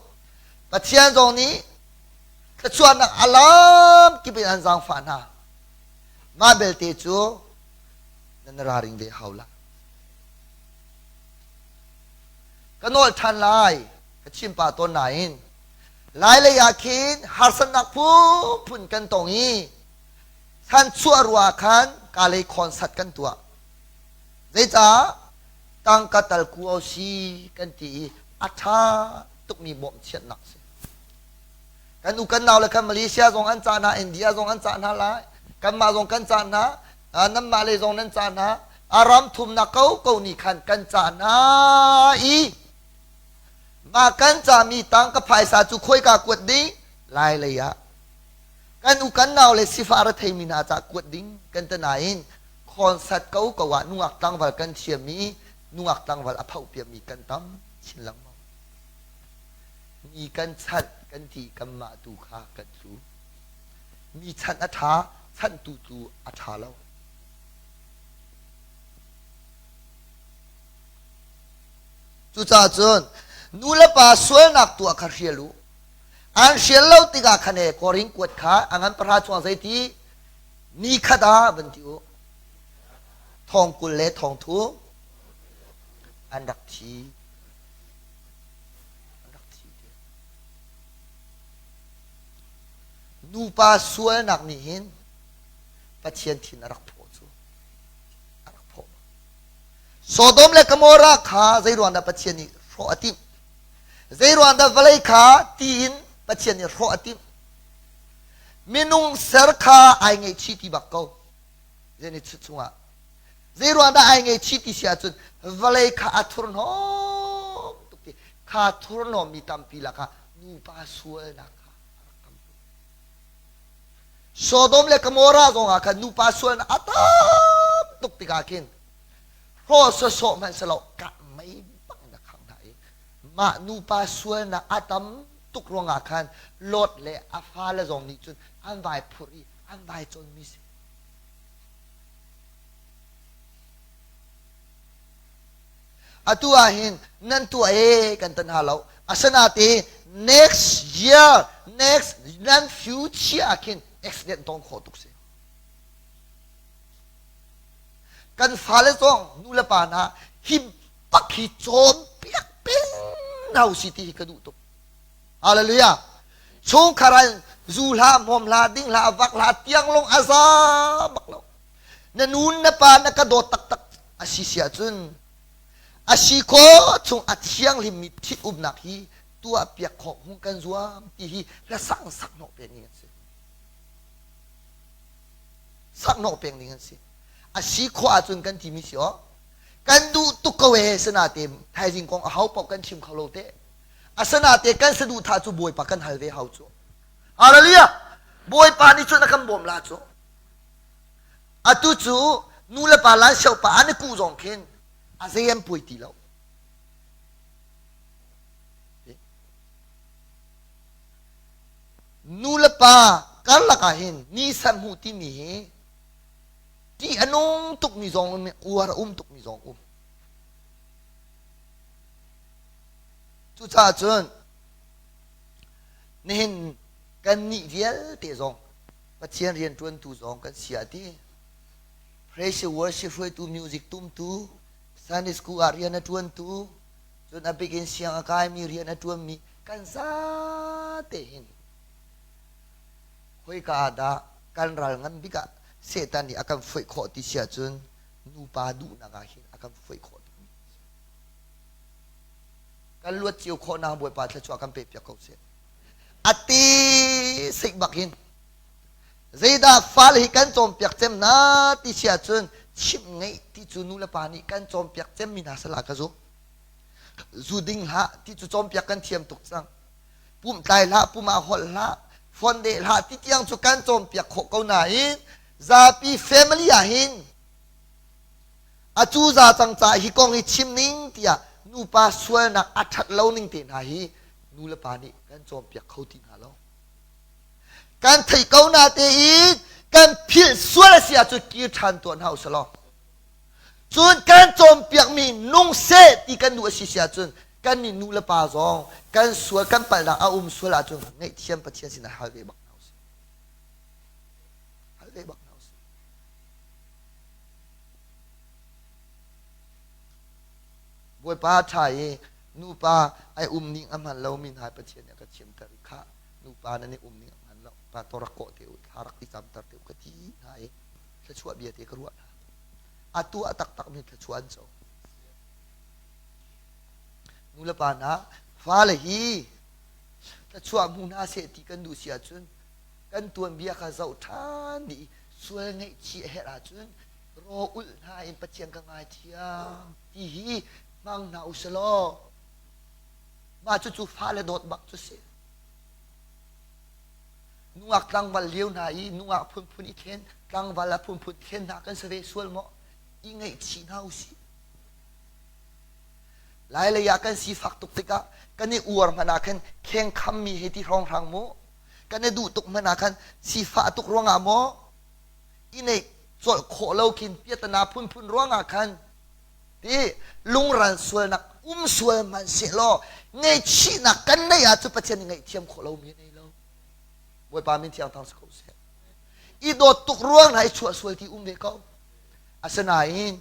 Pathian zong nih thluachuahnak a lam kip in an zaangfah hna. Mah belte cu nan ralring ve hau la. Ka nawl ṭhan lai, ka chim pah tawn nain Lailei ah khin harsatnak phunphun kan tong i thanchuah ruah khan kalei concert kan tuah. Zeicah tangka tal ku si kan ti i a ṭha tukmi bawmhchianhnak si. Kan u kan nau le kan Malaysia zong an cah hna, India zong an cah hna lai, kanmah zong kan cah hna, nanmah lei zong nan cah hna, a ram thumnak ko ko nih khan kan cah hna i mah kan cahmi tangka phaisa cu khoika kuat ding lai lei ah kan u kan nau le sifah retheimi hna cah kuat ding kan ti nain concert ko ko ah nungak tlangval kan thiam i nungak tlangval a phoh piakmi kan tam chin lengmang. Mi kan chanh kan ti kanmah tu kha kan tlu. Mi chanh a ṭha, chanhtu tu a ṭha lo. Cucaah cun nu le pa sualnak tuah kha hrial u. An hrial lo tikah khan he Korin kuat kha a ngan pahra chuang zeiti ni khat ah van ti u. Thong 20 le thong thu an rak thi. An rak thi ti. Nupa sualnak nih hin Pathian thin a rak phaw cu. A rak phaw. Sodom le Gomorrah kha zei ruang dah Pathian nih hrawh a timh? Zei ruang dah vawlei kha ti in Pathian nih hrawh a timh? Minung ser kha ai ngaihchih ti bak ko. Zenih chungah zei ruang dah ai ngaihchih ti si ahcun vawlei kha a thurhnawm tuk ti kha thurhnawmmi tampi lakah nupa sualnak kha a rak tam tuk. Sodom le Gomorrah zong ah khan nupa sualnak a tam tuk tikah khin hrawh sawsawh hmanh si lo kah mei bang in a khangh hna i mah nupa sualnak a tam tuk ruangah khan Lot le a fale zong nih cun an vai phurh i an vai cawnmi si. Atu ah hin nan tuah e kan tan ha lo. Asinain next year, next nan future ah khin accident tong khawh tuk si. Kan fale zong nu le pa hna hi bak hi cawnpiak peng hna usih ti hi ka duh tuk. Hallelujah. Chungkhar ah zu hlah, hmawm hlah, ding hlah, vak hlah, tiang lawng a za bak lo. Na nu na pa na ka dawt taktak a si si ahcun a si khawh chung a thianghlimmi ṭhitumnak hi tuah piak khawh hung kan zuam ti hi hlasang sak hnawh peng ding an si. Sak hnawh peng ding an si. A si khawh ahcun kan timi si aw. Kan duh tuk ko ee sanate thaizing kong a hau paoh kan chim kho lo te. Asanate kan saduhthah cu Bawipa kan hal ve hau cu. Hallelujah! Bawipa nih cun a kan bawm la cu. Atu cu nu le pa lan pa an i kuh zong khin a zei an puai ti lo. Nu le pa karlak ah hin ni san hmuh timi hi ṭih a nung tukmi zong um uar a um tukmi zong um. Cucaah cun nihin kannih vialte zong Pathian rianṭuantu zong kan si ah ti praise worship hruaitu music tumtu Sunday school ah rian a ṭuantu cun a bik in siang a kaimi rian a ṭuanmi kan zate hin khoika ah dah kan ral ngan bik ah Satan nih a kan foih khawh ti si ahcun nupa duhnak ah hin a kan foih khawh tukmi. Kan luat cio khawhnak Bawipa thluachuah kan pe piak ko seh. A ti sik bak hin zeidah fale hi kan cawnpiak cem na ti si ahcun chimh ngeih ti cu nu le pa nih kan cawnpiak cemmi hna sala ka zum. Zu ding hlah ti cu cawnpiak kan thiam tuk cang. Pumh tlai hlah, pum ah holh hlah, phone deh hlah ti tiang cu kan cawnpiak khawh ko nain zapi family ah hin a cuza cang caah hi kong hi chim ning tiah nupa sualnak a ṭhat lo ning te hna hi nu le pa nih kan cawnpiak kho ti hna lo. Kan theih ko na tein kan philh sual a si ahcun kir ṭhan tuah hna usih law cun kan cawnpiakmi nung seh ti kan duh a si si ahcun kan nih nu le pa zong kan sual kan palhnak a um sual ahcun ngaihthiam Pathian sinah hal ve bak hna usih. Hal ve bak hna usih. Bawipa ṭha i nupa ai um ning a hman lomi hna Pathian nih a ka chimter i khah nupa nan i um ning a hman lo pa to rak kawh te u thla rak i camter te u ka ti hna i thluachuah bia te ka ruah hna a tuah taktak mi thluachuah an co nu le pa hna fale hi thluachuah hmu hna seh ti kan duh si ahcun kan tuanbia kha zoh ṭhan dih i sual ngaihchih a herh ahcun raw ulh hna in Pathian ka ngaithiam ti hi hmang hna u selaw mah cucu fale dawt bak cu si. Nungak tlangval lio hna i nungak phunphun i thlen tlangval a phunphun thlen hna kan si ve sual maw i ngaihchih hna u sih. Lailei ah kan sifak tuk tikah kan i uar hmanh ah khan kheng khammi he ti hrawnghrang mu kan i duh tuk hmanh ah khan sifah tuk ruangah maw i neih colh khawh lo khin piatana phunphun ruangah khan ti lungral sualnak um sual hmanh sehlaw ngaihchihnak kan neih ahcun Pathian nih ngaihthiam khawh lomi a nei lo. Bawipa min thiang thang si ko seh. I dawt tuk ruang hna i chuah sual ti um ve ko. Asinain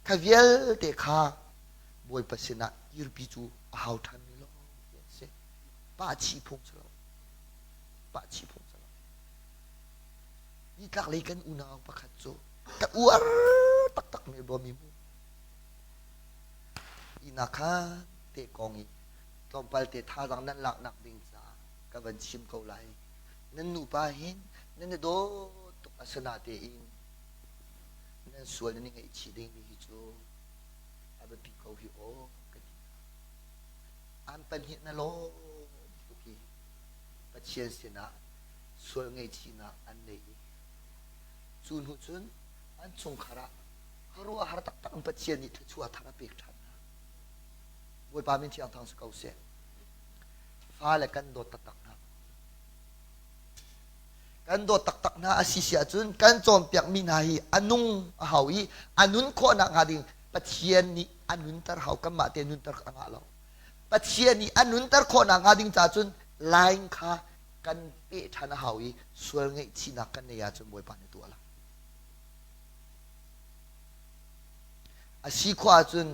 kha vialte kha Bawipa sinah kirpi cu a hau ṭhan mi lawng an si. Pa chih phung si lo. Pa chih phung si lo. Nitlaklei kan unau pakhat cu ka uar taktak mi bawmi mu. Ina kha te kong i tlawmpal te thazaang nan laknak ding caah ka van chim ko lai. Nan nupa hin nan i dawt tuk asina tein nan sual nan i ngaihchih dingmi hi cu a biapi ko hi aw ka ti hna. An pahnih na lawm tuk i Pathian sinah sual ngaihchihnak an nei i cu hnu cun an chungkhar ah khuaruahhar taktak in Pathian nih thluachuah thar a pek ṭhan hna. Bawipa min thiang thang si ko seh. Fale kan dawt taktak hna. Kan dawt taktak hna a si si ahcun kan cawnpiakmi hna hi a nung a hau i a nun khawhnak hnga ding Pathian nih a nunter hau kanmah te nunter a ngah lo. Pathian nih a nunter khawhnak hnga ding ca cun line kha kan peh ṭhan a hau i sual ngaihchihnak kan neih ahcun Bawipa nih tuah la. A si khawh ahcun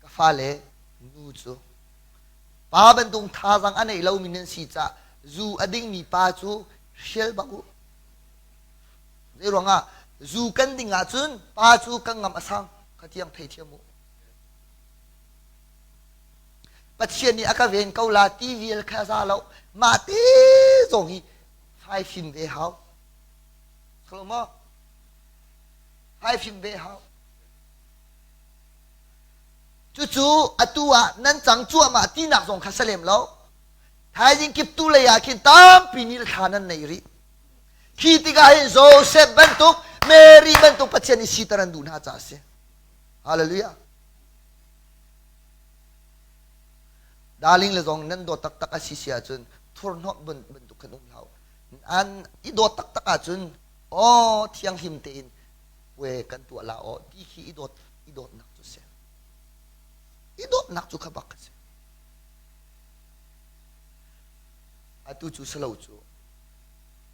ka fale nu cu pa bantuk thazaang a neih lomi nan si caah zu a dingmi pa cu hrial bak u. Zei ruangah zu kan ding ahcun pa cu kan ngam a sang kha tiang theithiam u. Pathian nih a ka ven ko la ti vial kha za lo mah te zong hi faifim ve hau Khalo maw faifim ve hau cucu atu ah nan cang cuahmah tinak zong kha salem lo thaizing kip tu lei ah khin tampi ni le thla nan nei rih khi tikah hin Joseph bantuk Mary bantuk Pathian i siter an duh hna caah a si Hallelujah Darling le zong nan dawt taktak a si si ahcun thurhnawmh bantuk khan um hlah u. An i dawt taktak ahcun aw thianghlim tein pue kan tuah la aw ti khi i dawt i dawtnak cu si. I dawtnak cu kha bak a si. Atu cu salo cu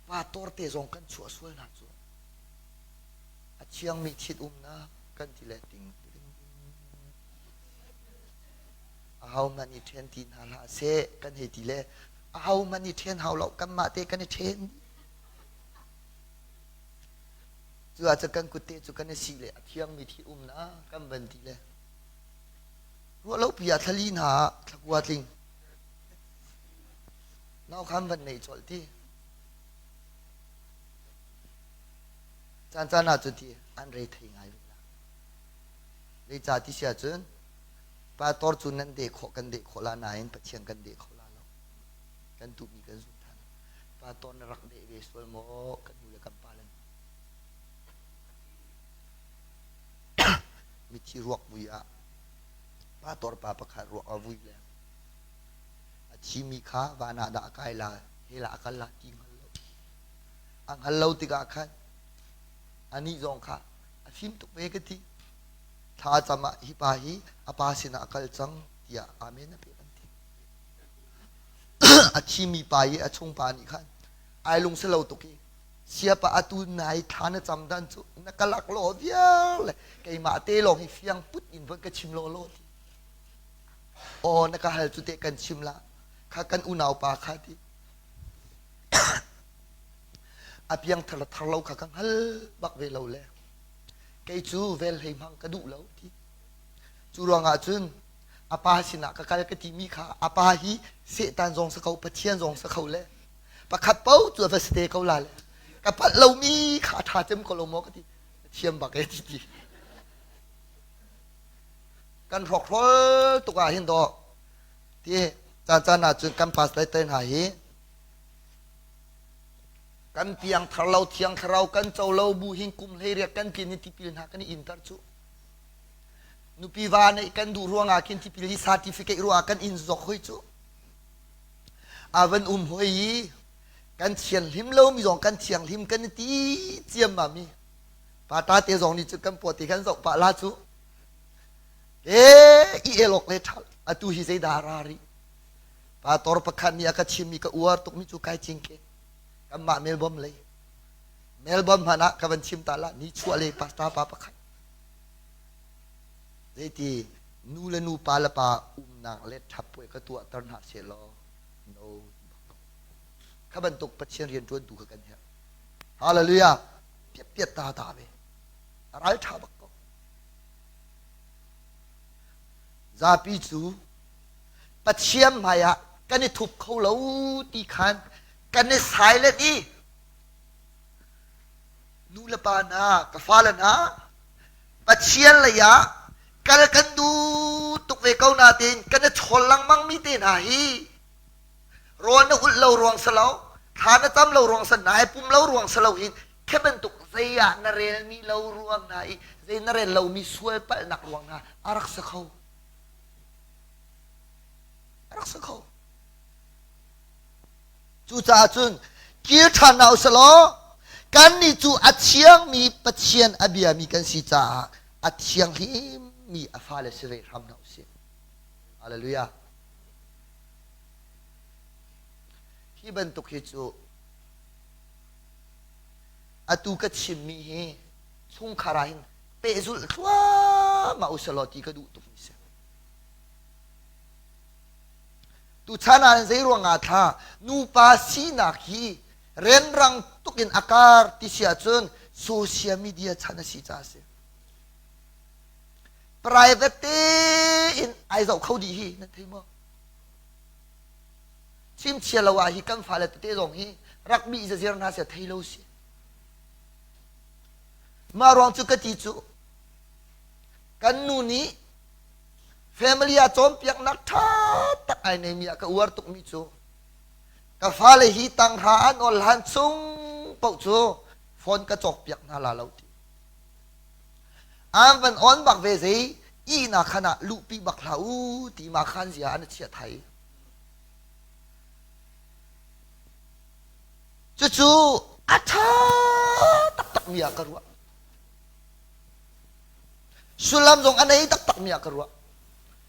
pa torte zong kan chuah sual hna cu a thiangmi thit umnak kan ti le ting Ahohmanh i ṭhen ti hna hlah seh kan hei ti le ahohmanh i ṭhen hau lo kanmah te kan i ṭhen. Cu ahcun kan kutte cu kan i si le a thiangmi thi umnak kan van ti le. Ruah lo pi ah thlali hna ah thlakua tling. Nau khan van nei colh ti. Caan caan ah cu ti an re thei ngai ve la. Zeicah ti si ahcun pastor cu nan deh khawh kan deh khawh la nain Pathian kan deh kho la lo. Kan tuhmi kan zun than. Pastor na rak deh ve sual maw kan nu le kan pa le mithi ruak vui ah pastor pa pakhat ruak a vui le a thimi kha van ah dah a kai la hell ah a kal la ti hngal lo. A hngal lo tikah khan anih zong kha a fim tuk ve ka ti. Thla cam ah hi pa hi a pa sinah a kal cang tiah amen a pek an ti. a thimi pa i a chung pa nih khan ai lung si lo tuk i siapa atu nai thla na cam dan cu na ka lak law viar le keimah te lawng hi fiang put in von ka chim law law ti. Aw na ka hal cu te kan chim la kha kan unau pa kha ti. A piang thar thar lo kha ka hngal bak ve lo le kei cu vel hlei hmang ka duh lo ti. Cu ruangah cun a pa sinah ka kal ka timi kha a pa hi Satan zong si ko Pathian zong si kho le pakhat paoh cu a va si te ko la le ka palh lomi kha a ṭha cem ko lo maw ka ti thiam bak e ti ti kan hrawkhrol tuk ah hin dawh ti caan caan ah cun kan pastor te hna hi kan piang thar lo thiang thlarau kan co lo bu hin kum hlei riak kan tlin in tipil hna kan i inter cu nupi va neih kan duh ruangah khin tipil hi certificate ruangah kan in zok hoi cu a van um hoi i kan thianghlim lo mi zong kan thianghlim kan ti ciam ma mi pata te zong nih cu kan puat ti kan zoh pah la cu e i elok le ṭhal atu hi zeidah ra rih Pastor pakhat nih a ka chimmi ka uar tukmi cu kai cingke. Kanmah Melbourne lei. Melbourne hmanh ah ka van chim ta la ni chuah lei pastor pa pakhat. Zeiti nu le nu pa le pa umnak le ṭhap puai ka tuahter hna seh law no kha bantuk Pathian rian ṭuantu kha kan herh. Hallelujah. Piat piat ta ta ve. A ral ṭha bak ko. Zapi cu Pathian hmaiah kan i thup kho lo ti khan kan i silent i nu le pa hna ka fale hna Pathian lei ah kal kan duh tuk ve ko nain kan i chawl lengmang mi te hna hi rawl na ulh lo ruang si lo thla na cam lo ruang si nai pum lo ruang si lo hin khi bantuk zei ah na relmi lo ruang hna i zei na rel lomi sual palhnak ruang hna a rak si kho A rak si kho. Cucaah cun kir ṭhan hna usih law kannih cu a thiangmi Pathian a biami kan si caah a thianghlimmi a fale si ve hram hna usih. Hallelujah. Hi bantuk hi cu atu ka chimmi hi chungkhar ah hin pehzulh thluahmah usih law ti ka duh tukmi si. Tuchan ah zei ruangah thla nupa sinak hi renrang tuk in a kar ti si ahcun social media chan a si caah a si. Private tein ai zoh kho dih hi nan thei maw? Chimchia lo ah hi kan fale tete zong hi rak bih zazir hna seh thei lo si. Mah ruang cu ka ti cu kan nu nih family ah cawnpiaknak ṭha tak ai neimi ah ka uar tukmi cu ka fale hi tanghra an awl hlan chung paoh cu phone ka cawkpiak hna la lo ti an van on bak ve zei ihnak khan ah luhpi bak hlah u ti ma khan zia an chiah thai cucu a ṭha taktakmi ah ka ruah Sullam zong a nei taktakmi ah ka ruah.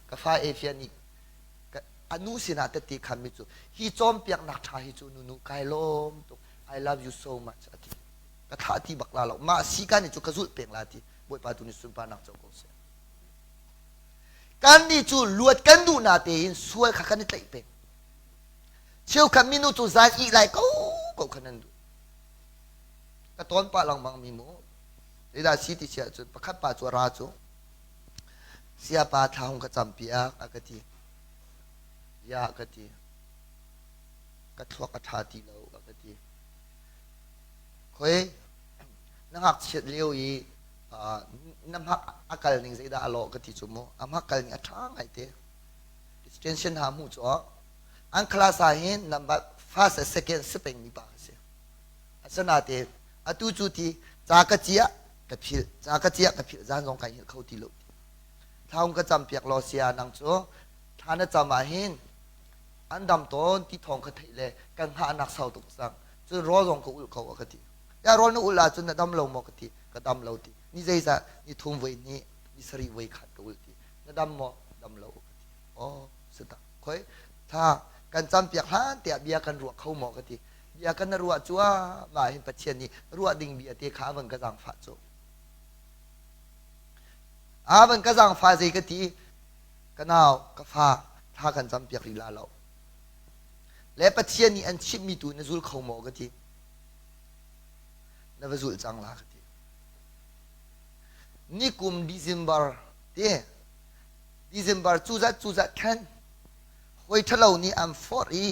Ka fa Efia nih a nu sinah tette khanmi cu hi cawnpiaknak ṭha hi cu nunu kai lawm tuk I love you so much a ti. Ka thlah ti bak la lo. Mah si ka nih cu ka zulh peng la ti. Bawipa tu nih sunparnak co ko seh. Kan nih cu luat kan duh na tein sual kha kan i tlaih peng. Cheukhat minu cu zan ih lai ko ko khan an duh. Ka tawn pah lengmang mi mu. Zeidah si ti si ahcun pakhat pa cu a ra cu. Siapa thla hung ka campiak a ka ti. Ya ka ti. Ka thluak a ṭha ti lo a ka ti. Khoi na ngakchiat lio i na hmak a kal ning zeidah a lawh ka ti cu mu. A hmak kal ning a ṭha ngai te. Distinction ha hmuh cu an class ah hin number first and second si peng mi pa a si. Asinain atu cu ti ca ka ciah ka philh ca ka ciah ka philh zan zong kai hngilh kho ti lo. Thlaung ka cam piak law sia nang cu thla na cam ah hin an dam tawn ti thawng ka theih le kan hngahnak sau tuk cang. Cun rawl zong ka ulh ko a ka ti. Ya rawl na ulh ahcun na dam lo maw ka ti. Ka dam lo ti. Ni zeizah ni thum voi hnih ni sarih voi khat ka ulh ti. Na dam maw? Dam lo ka ti. Oh, si tak. Khoi tha kan cam piak hlan tiah bia kan ruah kho maw ka ti. Bia kan na ruah cuahmah hin Pathian nih ruah ding bia te kha a van ka zaangfah cu. A van ka zaangfah zei ka ti ka nau ka fa thla kan cam piak rih la lo. Le Pathian nih an chimhmi tu na zul kho maw ka ti. Na va zulh cang la ka ti. Nikum December ti December cuzat cuzat khan hawi ṭhalo nih an forh i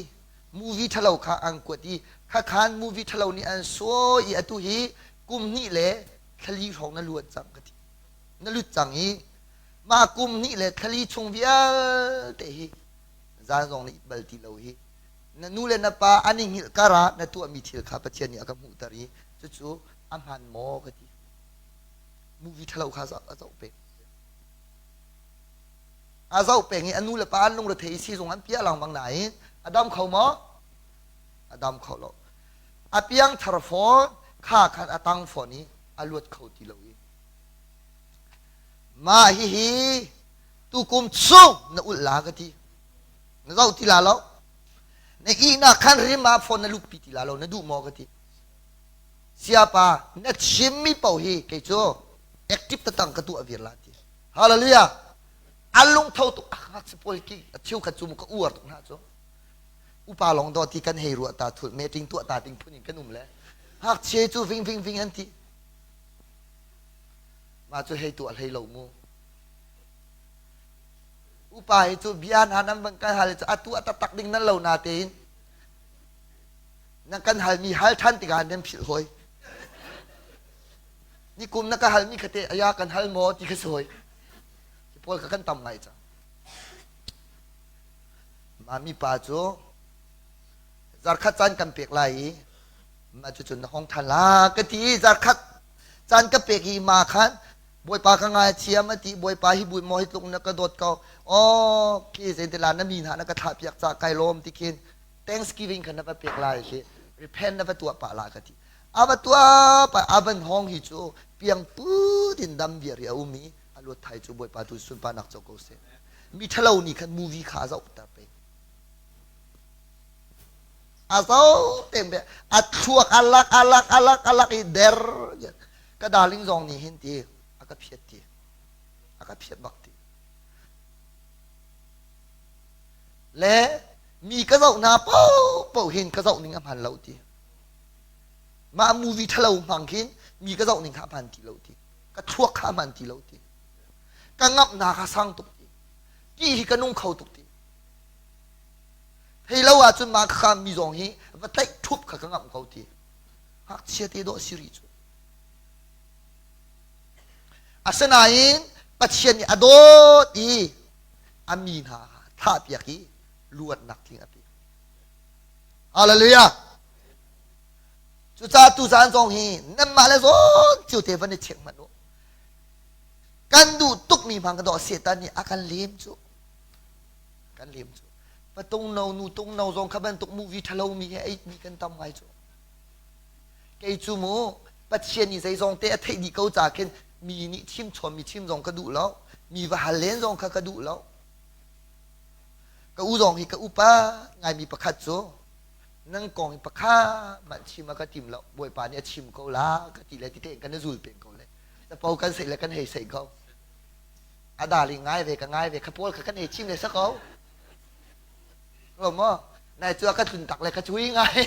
movie ṭhalo kha an kuat i khakhan movie ṭhalo nih an sawi i atu hi kum hnih le thlali hrawng na luat cang ka ti na lut cang i mah kum hnih le thlali chung vialte hi zan zong na it bal ti lo hi na nu le na pa an i hngilh kar ah na tuahmi thil kha Pathian nih a ka hmuhter i cucu a hmaan maw ka ti movie ṭhalo kha a zoh peng A zoh peng i a nu le pa an lungrethei i siizung an piah lengmang nain a dam kho maw? A dam kho lo. A piangthar fawn, kha khan a tang fawn i a luat kho ti lo i mah hihi tukum chung na ulh la ka ti. Na zoh ti la lo. Na ihnak khan rim ah phone na lutpi ti la lo na duh maw ka ti. Siapa na chimmi paoh hi kei cu active tatang ka tuah vir la ti. Hallelujah. A lungtho tuk a ngakchia pawl ki a cheukhat cu ka uar tuk hna cu. Upa lawng daw ti kan hei ruah ta thul meeting tuah ta ding phun in kan um le ngakchia cu ving ving ving an ti. Mah cu hei tuah hlei lo mu. Upa hi cu bia hna nan van kan hal cu a tuah taktak ding nan lo na tein nan kan halmi hal ṭhan tikah nan philh hoi. Nikum na ka halmi kha te aya kan hal maw ti kha si hoi. Hi pawl kha kan tam ngai cang. Mah mipa cu zarkhat caan kan pek lai i mah cucun na hong ṭhan la ka ti i zarkhat caan ka pek i ma khan Bawipa ka ngaithiam a ti Bawipa hi bui maw hi tluk na ka dawt ko oh khi zeitila na mi hna na ka thlah piak ca kai lawm ti khin Thanksgiving kha na va pek lai khi repent na va tuah pah la ka ti a va tuah pa a van hong hi cu piang put in dam viar i a um i a luat thai cu Bawipa tu sunparnak co ko seh mi ṭhalo nih khan movie kha a zohter peng a zoh peng be a thluak a lak a lak a lak a lak i der ka darling zong nih hin ti a ka phiat ti a ka phiat bak ti le mi ka zoh hna paohpaoh hin ka zoh ning a hman lo ti mah movie ṭhalo hmang khin mi ka zoh ning kha a hman ti lo ti ka thluak kha a hman ti lo ti ka ngamh hna kha sang tuk ti ti hi ka nung kho tuk ti thei lo ahcun mah kha mi zong hi va tlaih ṭhup kha ka ngamh ko ti ngakchia te dawh si rih cu asinain Pathian nih a dawt i a mi hna thahpiak i luatnak tling a pek. Hallelujah! Cucaah tuzaan zong hi nanmah le zawn cio te van i check hmanh u. Kan duh tukmi hmang ka dawh Satan nih a kan lem cu. Kan lem cu. Patung no nu tung no zong kha bantuk movie ṭhalo mi he eit mi kan tam ngai cu. Kei cu mu Pathian nih zeizong te a theih dih ko ca khin mi nih chim chawn mi chim zong ka duh lo. Mi va hal len zong kha ka duh lo. Ka u zong hi ka upa ngaimi pakhat cu nang kong hi pakhat mah chim a ka tim lo bawipa nih a chim ko la ka ti le ti tein kan i zul peng ko le capo kan seih le kan hei seih ko a dali ngai ve ka ngai ve kha pawl kha kan hei chim le sa ko lo maw nai cu a ka tlun tak le ka chui ngai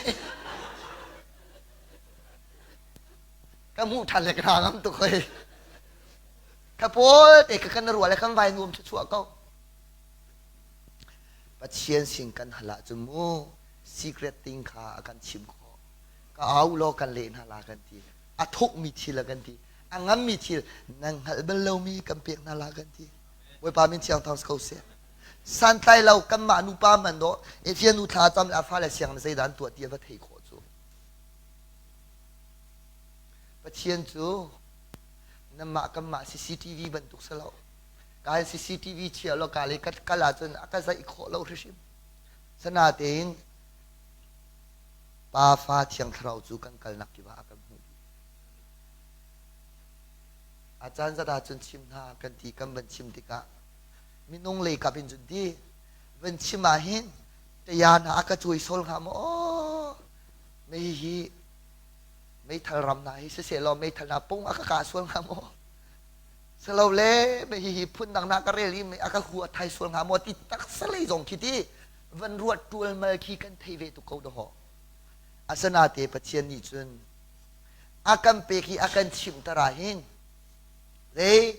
ka hmuh ṭhan le ka hna ngam tuk hoi. Kha pawl te kha kan ruah le kan vai nuam chuah ko. Pathian sin kan hal ahcun mu secret thing kha a kan chim khawh. Ka au law kan leh hna la kan ti. A thukmi thil a kan ti. A nganmi thil nan hngalh bal lomi kan pek hna la kan ti. Bawipa min thiang thang ko seh. Santlai lo kanmah nupa hmanh dawh Efia nu thla cam le a fale siang na zeidah an tuah ti a va thei khawh cu. Pathian cu nanmah kanmah CCTV bantuk si lo. Ka CCTV chia law ka le ka kal ahcun a ka zaih khawh lo hrimhrim. Sanatein Pa Fa Thiang Thlarau cu kan kalnak kip ah a kan hmuh dih. A caan zat ahcun chim hna kan ti kan van chim tikah minung lei kap in cun ti van chim ah hin taya hna a ka cuai sol hnga maw mei hi meithal ram hna hi siseh law meithal hna pung a ka kah sual hnga maw Silole hihi phundang na ka rel i a ka hua thai sual hnga maw ti taksa lei zong khi ti van ruat ṭualmal khi kan thei ve tuk ko dawh. Asanate Pathian nih cun a kan pek i a kan chimh ah hin zei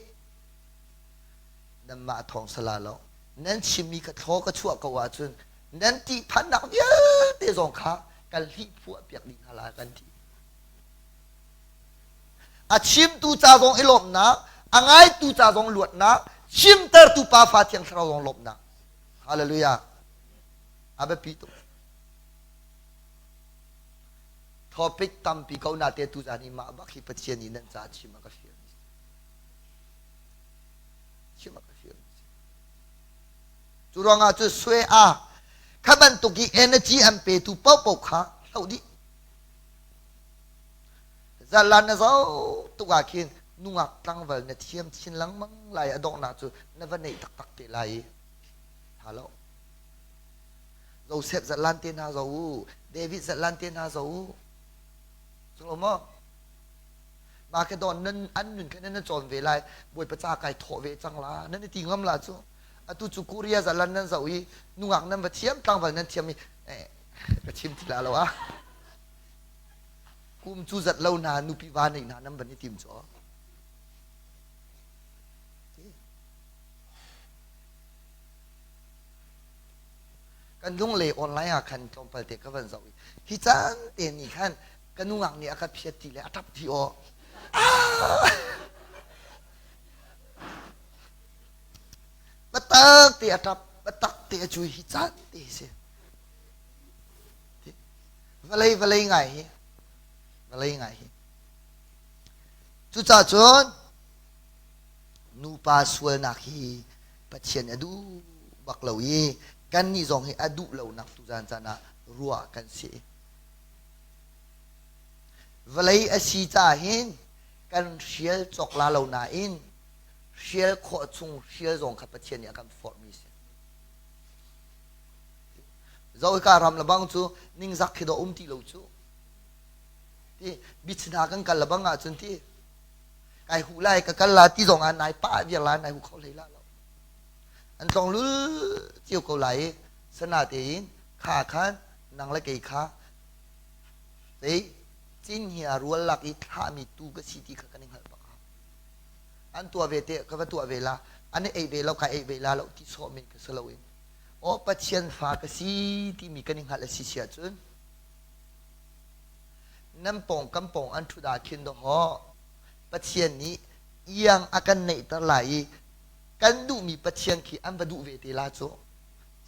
nanmah thawng sala lo nan chimmi ka thlaw ka chuah ko ahcun nan ṭihphannak vialte zong kha kan hlih phuah piak dih hna lai kan ti. A chimtu ca zong i lawmhnak, a ngaitu ca zong luatnak, chimtertu Pa Fa Thiang Thlarau zong lawmhnak. Hallelujah. A biapi tuk. Topic tampi ko na te tu zan i mah bak hi Pathian nih nan ca chim a ka fial. Chim a ka fial. Cu ruangah cu sue a kha bantuk i energy an petu paohpaoh kha hloh dih. Zalan na zoh tuk ah khin nungak tlangval na thiam chin lengmang lai a donghnak cu na va neih taktak te lai i tha lo. Joseph zatlan te hna zo u, David zatlan te hna zo u. Cu lo maw? Mah ke don nan an nun kha nan cawn ve lai, Bawipa ca kai thawh ve cang la, nan i ti ngam la cu. Atu cu Korea zalan nan zoh i nungak nan va thiam, tlangval nan thiam i eh, ka chim ti la lo ah. Kum cu zat lo hna nupi va neih hna nan van i tim cu. Kan lungle online ah khan tlawmpal te ka van zoh i hi caan te nih khan ka nungak nih a ka phiat ti le a ṭap ti aw. Biatak te a ṭap, biatak te a cui hi caan te hi si. Vawlei vawlei ngai hi vawlei ngai hi cucaah cun nupa sualnak hi Pathian a duh bak lo i kannih zong hi a duh lonak tuzan caan ah ruah kan si. Vawlei a si caah hin kan hrial cawk la lo nain hrial khawh chung hrial zong kha Pathian nih a kan forhmi si. Zo hika ram le bang cu ningzak khi dawh um ti lo cu. Ti beach hna kan kal le bang ahcun ti kai hu lai ka kal la ti zong ah nai pah viar la nai hu kho hlei la lo. An tlong lul cio ko lai i sana tein kha khan nang le kei kha zei cin hi a rual lak i thlahmi tu ka si ti kha kan i hngalh bak. An tuah ve te ka va tuah ve la an i ei ve lo ka ei ve la lo ti sawh men ka si lo in Aw Pathian fa ka si timi kan i hngalh a si si ahcun nan pawng kan pawng an ṭhut ah khin dawhaw Pathian nih iang a kan neihter lai i kan duhmi Pathian khi an va duh ve te la cu.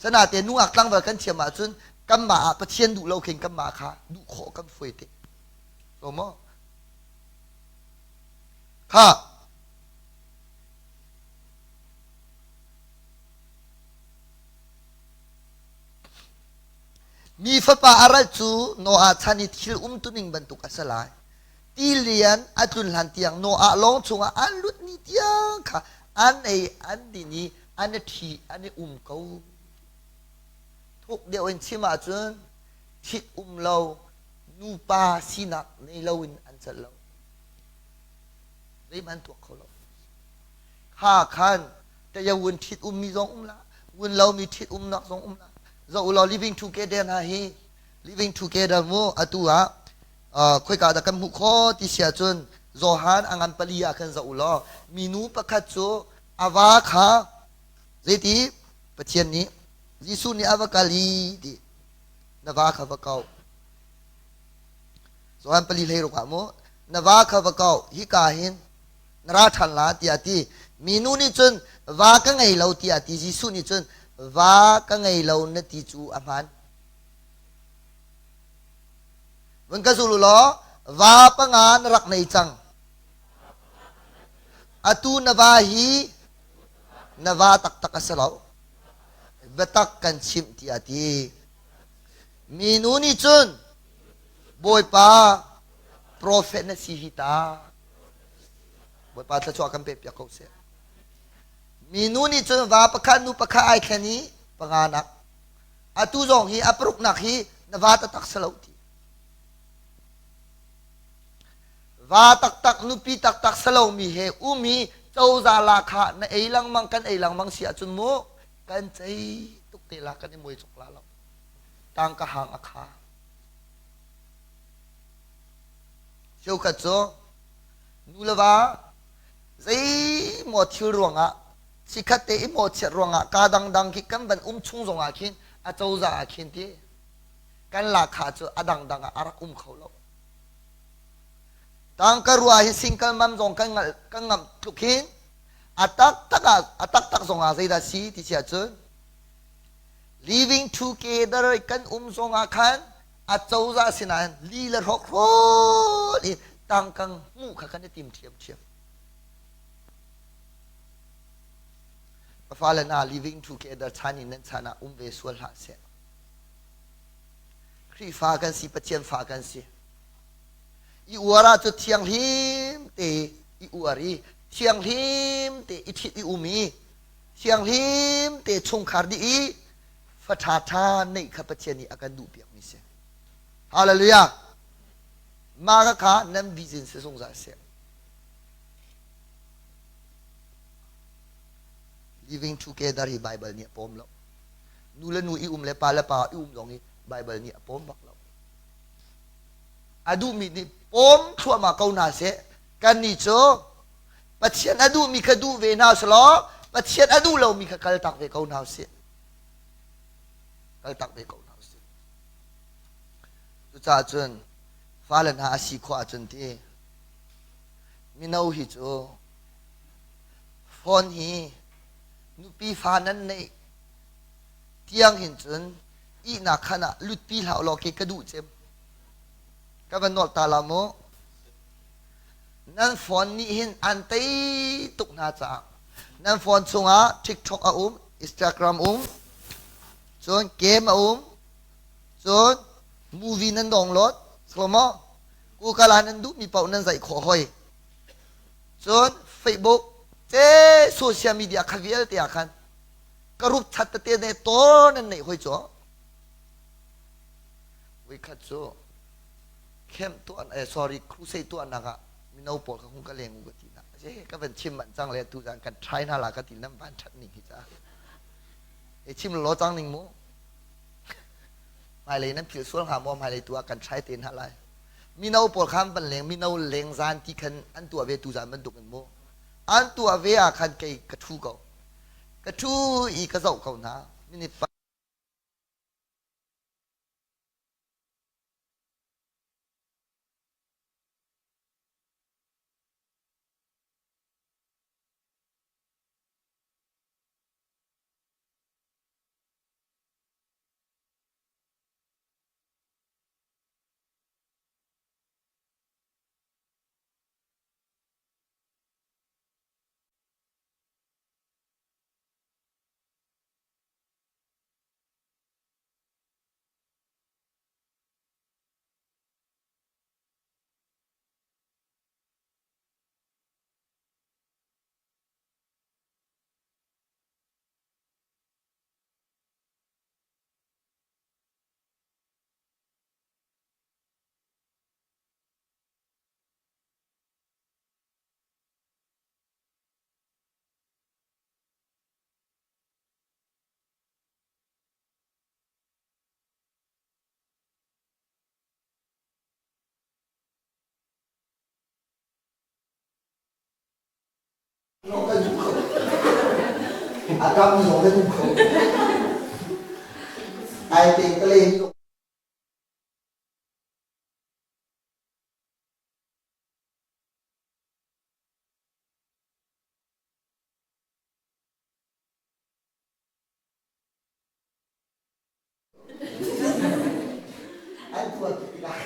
Sanate nungak tlangval kan thiam ahcun kanmah ah Pathian duh lo khin kanmah kha duh khawh kan fawi te. So maw? Kha Mi fapa a ral cu Noah chan i thil umtuning bantuk a si lai. Tilian a tlun hlan tiang Noah lawng chungah an lut ni tiang kha an ei an din i an i ṭhi an i um ko. Thuk deuh in chim ahcun ṭhit um lo nupa sinak nei loin an celh lo. Zeihmanh tuak kho lo. Kha khan Tayawun ṭhit ummi zong um la, wun lomi ṭhit umnak zong um la. Zoh ulaw living together hna hi living together mu atu ah khoika dah kan hmuh khawh ti si ahcun Johan a ngan pali ah khan zoh u law minu pakhat cu a va kha zeiti Pathian nih Jesuh nih a va kal i ti na va kha va ko. Johan pali hlei ruk ah mu na va kha va ko hika hin na ra ṭhan la tiah a ti. Minu nih cun va ka ngei lo tiah a ti. Jesuh nih cun va ka ngei lo na ti cu a hmaan. Vun ka zul u law va panga na rak nei cang. Atu na va hi na va taktak a si lo. Biatak kan chimh tiah a ti. Minu nih cun Bawipa profet na si hi ta. Bawipa thluachuah kan pek piak ko seh. Minu nih cun va pakhat nu pakhat ai thlen i panganak atu zong hi a paruknak hi na va taktak si lo ti. Va taktak nupi taktak si lomi he um i cozah lahkhah na ei lengmang kan ei lengmang si ahcun mu kan cei tuk te la kan i muai cawk la lo. Tangka hang a kha. Cheukhat cu nu le va zeimaw thil ruangah chikkhat te i mawhchiat ruangah kaa dangdang khi kan van um chung zongah khin a cozah ah khin ti kan lahkhah cu a dangdang ah a rak um kho lo. Tangka ruah hi single mom zong kan ngalh kan ngamh tluk hin a taktak ah a taktak zongah zeidah si ti si ahcun living together kan um zongah khan a cozah sinain li le hrokhrawl i tangkang hmuh kha kan i tim ṭhiamṭhiam. Ka fale hna living together chan in nan chan ah um ve sual hlah seh. Khrihfa kan si, Pathian fa kan si. I uar ah cu thianghlim te i uar i thianghlim te i ṭhit i um i thianghlim te chungkhar dih i fa ṭhaṭha neih kha Pathian nih a kan duhpiakmi si. Hallelujah! Mah kha kha nan vision si zungzal seh. Living together hi Bible nih a pawm lo. Nu le nu i um le pa le pa i um zong hi Bible nih a pawm bak lo. A duhmi nih pawm thluahmah ko hna seh. Kannih cu Pathian a duhmi kha duh ve hna selaw Pathian a duh lomi kha kaltak ve ko hna usih. Kaltak ve ko hna usih. Cucaah cun fale hna a si khawh ahcun ti mino hi cu phone hi nupi fa nan neih tiang hin cun ihnak khan ah lutpi hlah law ke ka duh cem ka van nolh ta la mu nan phone nih hin an tei tuk hna caah nan phone chungah TikTok a um Instagram um cun game a um cun movie nan download slomo Google ah nan duhmi paoh nan zaih khawh hoi cun Facebook te social media kha vialte ah khan ka rup that tete ne tor nan neih hoi cu voikhat cu camp tuah eh sorry crusade tuahnak ah mino pawl kha hung ka leng u ka ti na je ka van chim man cang le tu zan kan try hna la ka ti nan van that ning hi ca e chim lo cang ning mu hmailei nan philh sual hnga maw hmailei tu ah kan try te hna lai mino pawl khan van leng mino leng zan ti khan an tuah ve tu zan bantuk in mu an tuah ve ah khan kei ka thu ko ka thu i ka zoh ko hna minute A kam zong kan um kho. Ai te ka len An tuan tuk tikah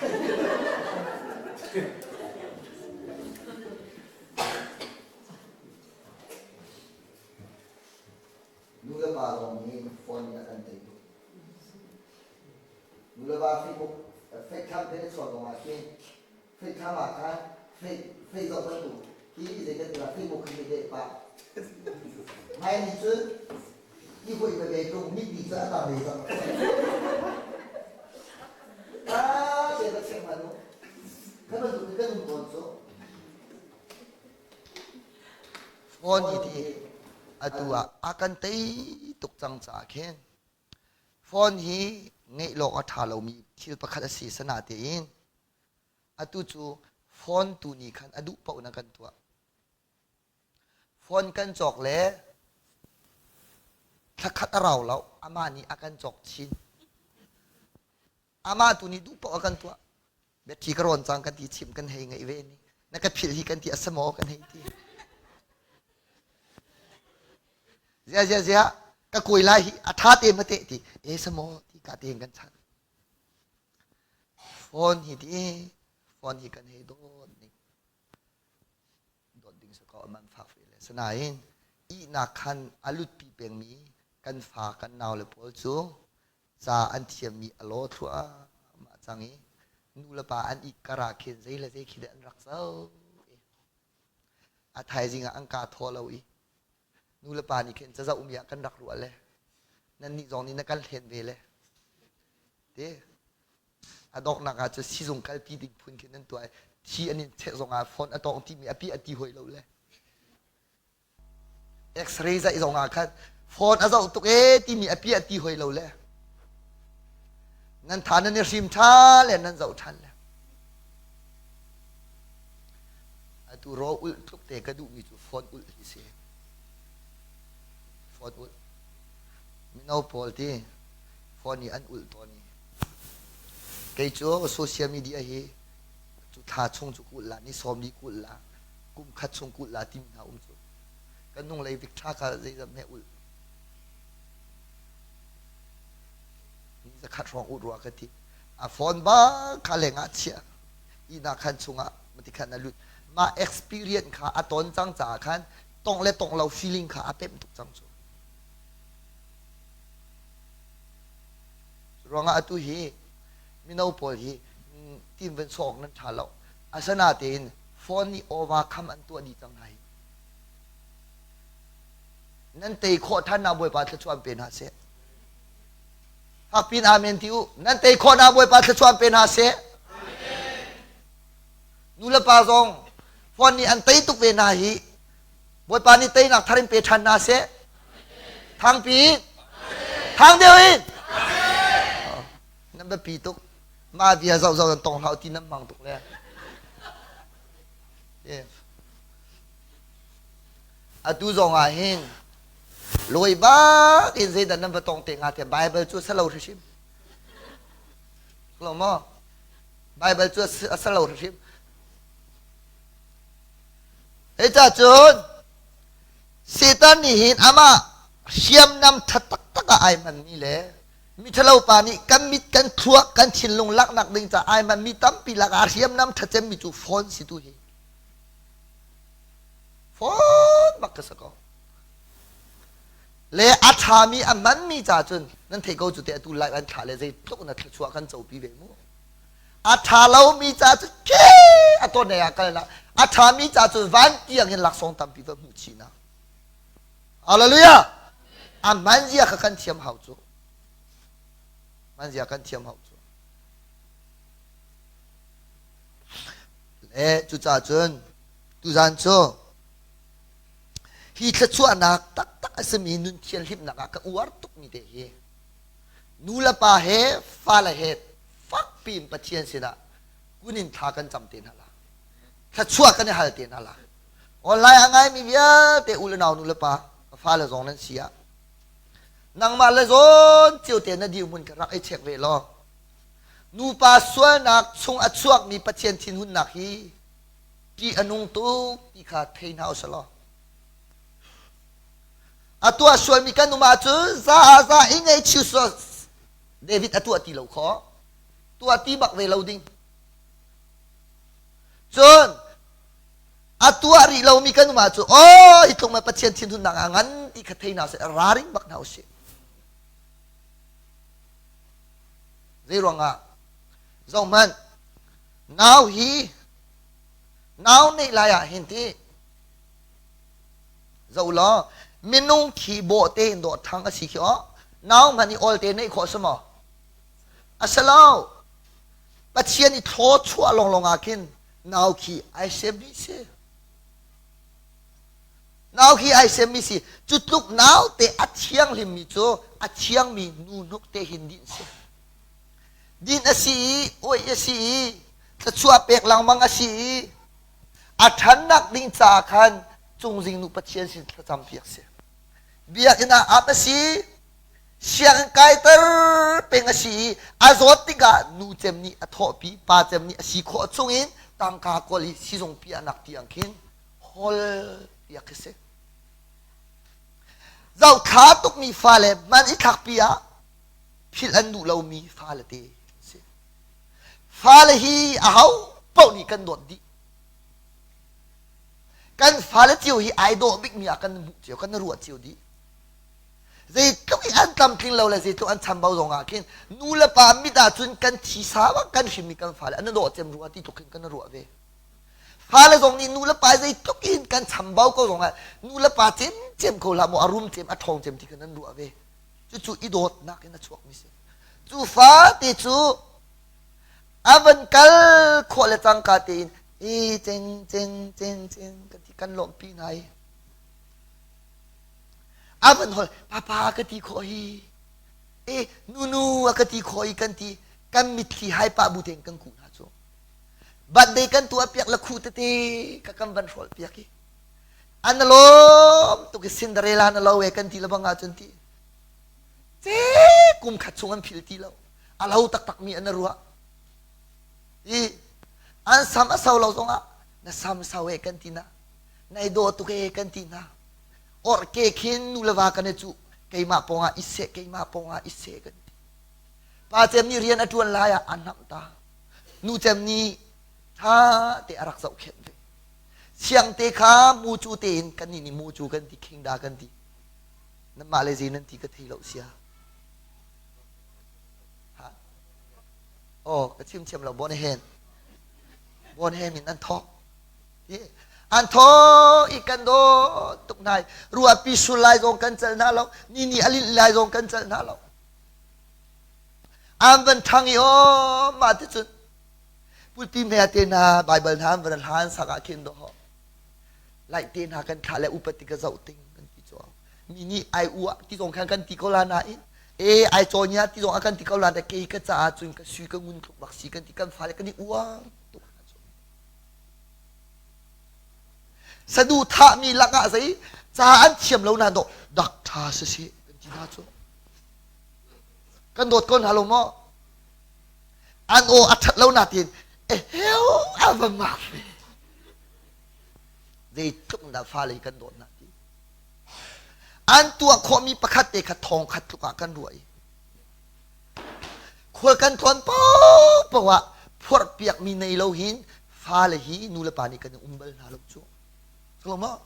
Nu le pa lawng nih phone nih a kan tei tuk. Nu le pa Facebook FaceTime te na chuah zong ah khin FaceTime ah khan fei zoh bantuk hi zei kan ti la Facebook khi deh pah. Hmai nih cun i hoi ve ve tung mipi cu a tam ve cang. Ah, te va chek hmanh u. Kha bantuk in kan um tawn cu. Phone hi ti atu ah a kan tei tuk cang caah khin phone hi ngeih lawk a ṭha lomi thil pakhat a si sana tein atu cu phone tu nih khan a duh paoh na kan tuah. Phone kan cawk le thlakhat a rau lo amah nih a kan cawk chin. Amah tu nih duh paoh a kan tuah. Biaṭhi ka rawn cang kan ti chim kan hei ngeih ve ni. Na ka philh hi kan ti a si maw kan hei ti. Zia zia zia ka kuai lai hi a ṭha te mate ti e samaw ti ka te kan chan. Phone hi ti phone hi kan hei dawt ning. Dawt ding si ko a man fak ve le. Sinain ihnak khan a lutpi pengmi kan fa kan nau le pawl cu ca an thiammi a law thluahmah cang i nu le pa an it kar ah khin zei le zei khi dah an rak zoh i a thaizing ah an kaa thaw lo i nu le pa nih khin cazoh mi ah kan rak ruah le nannih zong nih na kan hlen ve le te a donghnak ah cu sizung kalpi ding phun khin nan tuah i thi an in cheh zong ah phone a tawng timi a pi a ti hoi lo le X-ray zaih zong ah khan phone a zoh tuk ee timi a piah ti hoi lo le nan tha nan i hrim ṭha le nan zoh ṭhan le atu raw ulh tluk te ka duhmi cu phone ulh hi si phone ulh mino pawl ti phone i an ulh tawn i kei cu social media hi cu thla chung cu kulh la ni sawm li kulh la kum khat chung kulh la timi hna um cu kan nung lei vik ṭha kha zeizat hme ulh ni zakhat hrawng ulh rua ka ti a phone ba kha lengah chiah ihnak khan chungah mati khan a lut mah experience kha a ton cang caah khan tong le tong lo feeling kha a pemh tuk cang cu ruangah atu hi mino pawl hi tim van sawk nan ṭha lo asanatein phone nih awva kham an tuah dih cang hna hi nan tei khawh than na bawipa thluachuah pe hna seh fakpin amen ti u nan tei khawh na bawipa thluachuah pe hna seh nu le pa zong phone nih an tei tuk ve hna hi bawipa nih teinak thar in pe ṭhan hna seh thangpi thang deuh in nan biapi tuk mah bia zoh zoh nan tong hlah ti nan hmang tuk le atu zong ah hin lawi bak in zeidah nan va tong te hnga tiah Bible cu a si lo hrimhrim lo maw Bible cu a si lo hrimhrim hei ca cun Satan nih hin amah hriamnam ṭha taktak ah ai hmanmi le Miṭhalo pa nih kan mit, kan thluak, kan thinlung laknak ding caah ai manmi tampi lakah hriamnam ṭhacemmi cu phone si tu hi. Phone bak ka si ko. Le a ṭhami a hmanmi ca cun nan thei ko cu te atu live an thlah le zeitluk na thluachuah kan copi ve mu. A ṭha lomi ca cu ke a ton ah kal na a ṭhami ca cu van tiang in laksawng tampi va hmuh chih na. Hallelujah! A hman zia kha kan thiam hau cu. Hman zia kan thiam hau cu. Le cucaah cun tuzan cu hi thluachuahnak taktak a simi nun thianhlimnak ah ka uar tukmi te hi nu le pa he fale he fakpi in Pathian sinah kun in thla kan cam te hna la thluachuah kan i hal te hna la. Online a ngaimi vialte u le nau nu le pa ka fale zong nan si ah nangmah le zawn cio te na dirhmun ka rak i check ve law nupa sualnak chung a chuakmi Pathian thinhunnak hi ṭih a nung tuk ti kha thei hna usih law a tuah sualmi kan um ahcun za ah za i ngaihchih sual David a tuah ti lo kho tuah ti bak ve lo ding cun a tuah rih lomi kan um ahcun aw hi tluk ma Pathian thinhunnak a ngan ti kha thei hna usih raring bak hna usih zei ruangah zohhmanh nau hi nau neih lai ah hin ti zoh law minung khi bawh tein dawh ṭhang a si khi aw nau hmanh i awl te neih khawh si maw a si lo Pathian i thlaw chuah lawnglawng ah khin nau khi ai semmi si nau khi ai semmi si cu tluk nau te a thianghlimmi cu a thiangmi nu hnuk te hin din si din a si i oih a si i thluachuah pek lengmang a si i a ṭhannak ding caah khan cungzing nu Pathian sin thlacam piak si biakinn ah ap a si sianginn kaiter peng a si i a zawt tikah nu cem nih a thawhpi pa cem nih a si khawh chungin tangka kawl i sizung piahnak tiang khin hol piak khi si zohthla tukmi fale hman i thlakpi ah philh an duh lomi fale te si fale hi aho paoh nih kan dawt dih kan fale cio hi ai dawh bikmi ah kan hmuh cio kan ruah cio dih zeitluk i an tlamtling lo le zeitluk an chambau zong ah khin nu le pa mit ah cun kan thisa bak kan hrimmi kan fale an dawh cem rua ti tluk khin kan ruah ve fale zong nih nu le pa zeitluk in kan chambau ko zong ah nu le pa cem cem ko hlah maw a rum cem a ṭhawng cem ti khan an ruah ve cucu i dawtnak in a chuakmi si cu fate cu a van kal khawh le cangka tein i ceng ceng ceng ceng kan ti kan lawmhpi hna i a van hol papa ka ti khawh hi e nunu a ka ti khawh i kan ti kan mitthli hai pah bu tein kan kuh hna cu birthday kan tuah piak la khu tete ka kan van hrawl piak i an lawm tuk i Cinderella na lo e kan ti le bang ahcun ti ce kum khat chung an phil ti lo a lo taktak mi an ruah i an sam a sau lo zongah na sam sau e kan ti na nai dawh tuk e kan ti hna or ke khin nu le va kan i cu keimah pawngah i seh keimah pawngah i seh kan ti pa cem nih rian a ṭuan lai ah an namh ta nu cem nih ṭha te a rak zohkhenh ve siang te kha mucu tein kan nih nih mucu kan ti khingda kan ti nanmah le zei nan ti ka thei lo sia ha oh ka chim thiam lo bon hen bon hen in an thawk an thaw i kan dawt tuk hna ruahpi sul lai zong kan celh hna lo ni ni a linh lai zong kan celh hna lo an van ṭhang i aw mah ti cun pulpi hme te hna Baibal hna an van hlan sak ah khin dawh laih te hna kan thlah le upati ka zoh ting kan ti cu mi nih ai uah ti zong khan kan ti ko la nain e ai cawnya ti zong a kan ti ko la na kei ka caah cun ka sui ka ngun tluk bak si kan ti kan fale kan i uang tuk hna cu Saduhthahmi lakah zei ca an thiam lo na dawh dak ṭha siseh kan ti hna cu. Kan dawt ko hna lo maw? An aw a ṭhat lo natin eheu a va mak ve. Zeitluk dah fale kan dawt hna ti. An tuah khawhmi pakhat te kha thong khat tluk ah kan ruah i Khual kan tlawn paohpaoh ah phuarhpiakmi nei lo hin fale hi nu le pa nih kan i um bal hna lo cu. Lo maw?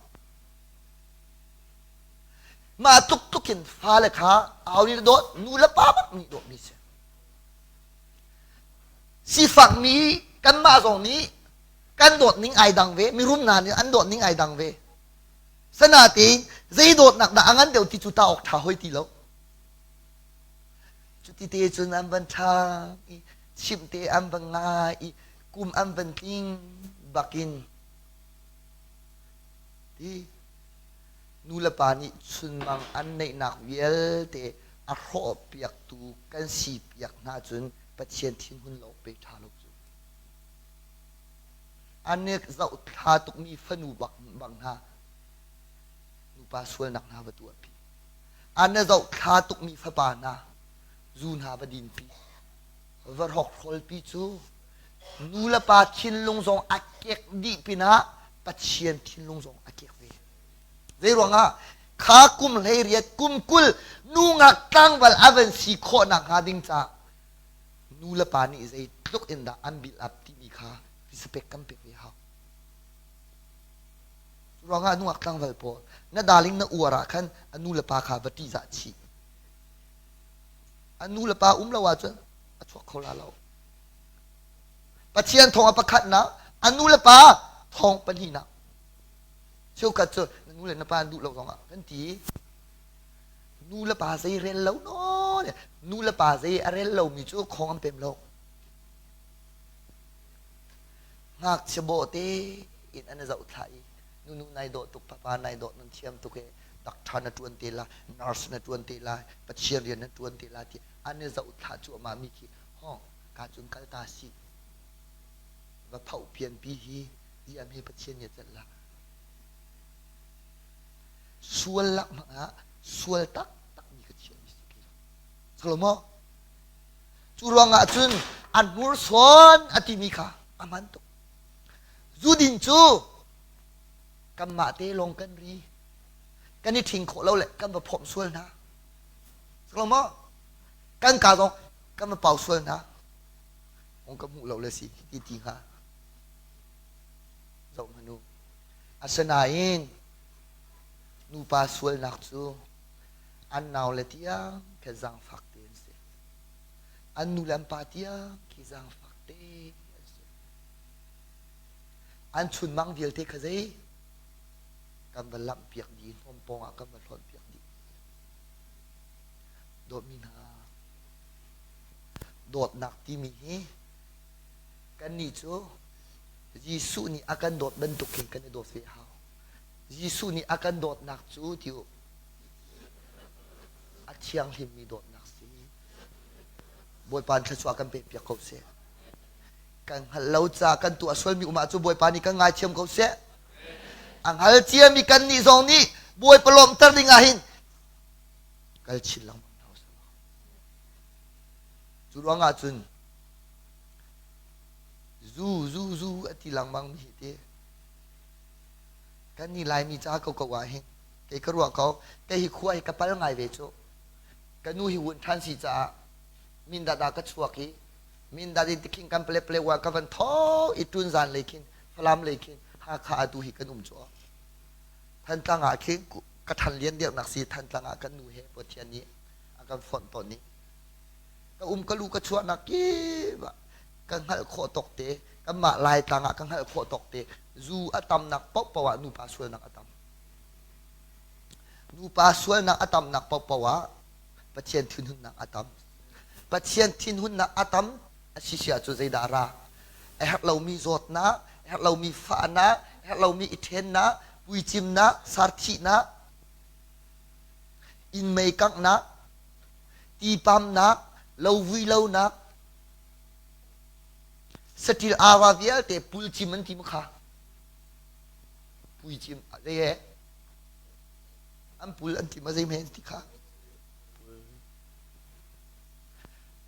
Mah tluk tluk in fale kha au nih dawt nu le pa bak nih dawtmi si. Sifakmi kanmah zong nih kan dawt ning ai dang ve, mirum hna nih an dawt ning ai dang ve. Sanatein zei dawtnak dah a ngan deuh ti cu ta awk ṭha hoi ti lo. Cuti te cun an van ṭhang i chimh te an van ngai i kum an van tling bakin ti nu le pa nih chunmang an neihnak vialte a hrawhpiaktu kan si piak hna cun Pathian thinhun lo pe ṭha lo cu. An i zohthla tukmi fanu bak bang hna nupa sualnak hna va tuahpi. An i zohthla tukmi fapa hna zu hna va dinpi. Va hrokhrawlpi cu nu le pa thinlung zong a kek dih pinah Pathian thinlung zong a kek ve. Zei ruangah kha kum 18 kum 20 nu ngak tlangval a van si khawh nakhnga ding caah nu le pa nih zeitluk in dah an build up timi kha respect kan pek ve hau. Cu ruangah nungak tlangval pawl na darling na uar ah khan a nu le pa kha va ṭihzah chih. A nu le pa um lo ahcun a chuak kho la lo. Pathian thawng a pakhatnak, a nu le pa thawng pahnihnak. Cheukhat cu na nu le na pa an duh lo zongah kan ti. Nu le pa zei rel lo no nu le pa zei a rel lomi cu khong an pem lo. Ngakchia bawhte in an i zohthla i nunu nai dawh tuk papa nai dawh nan thiam tuk e doctor na ṭuan te la nurse na ṭuan te la Pathian rian na ṭuan te la ti an i zohthla cuahmah mi khi hong ka cun kal ta si va phoh pian pi hi ziam he Pathian nih a celh la sual lak hmang ah sual taktak mi ka thiam mi si Salomo cu ruangah cun an hmursawn a timi kha a hman tuk zudin cu kanmah te lawng kan ri kan i ṭhing khawh lo le kan va phawmh sual hna Salomo kan ka zong kan va pau sual hna ong ka hmuh lo le si ti ti hnga zoh hmanh u asinain nupa sualnak cu an naule tiang kha zaangfak te an si. An nu le an pa tiang khi zaangfak te an si. An chunmang vialte kha zei kan va lamh piak dih, hnawm pawng ah kan va hlawnh piak dih. Dawtmi hna, dawtnak timi hi kannih cu Jesuh nih a kan dawt bantuk hin kan i dawt ve hau. Jesuh nih a kan dawtnak cu ti u a thianghlimmi dawtnak si. Bawipa in thluachuah kan pekpiak ko seh. Kan hngalh lo ca kan tuah sualmi um ahcun Bawipa nih kan ngaithiam ko seh. A hngal ciami kannih zong nih Bawipa lawmhter ding ah hin kal chin lengmang hna usih. Cu ruangah cun zu zu zu a ti lengmang mi hi te kan ni Laimi ca ko ko ah hin kei ka ruah ko kei hi khua hi ka pal ngai ve cu ka nu hi wun ṭhan si caah mindat ah ka chuak i mindat in tikhin kan pale pale wa ka van tho i tun zan lei khin Falam lei khin Hakha atu hi kan um cu Thantlang ah khin ka ṭhan lian deuhnak si Thantlang ah kan nu he Pathian nih a kan fonh tawn i ka um ka lu ka chuahnak kip ah ka hngalh khawh tawk te kanmah Laitlang ah ka hngalh khawh tawk te zu a tamnak paohpaoh ah nupa sualnak a tam nupa sualnak a tamnak paohpaoh ah Pathian thinhunnak a tam Pathian thinhunnak a tam a si sia cu zeidah ra a herh lomi zawtnak a herh lomi fahnak a herh lomi i ṭhennak puicimnak sarthihnak inn mei kanghnak tipamnak lovui lonak saṭil ava vialte pulcim an ti ma kha puicim zei he an pul an ti ma zei an ti kha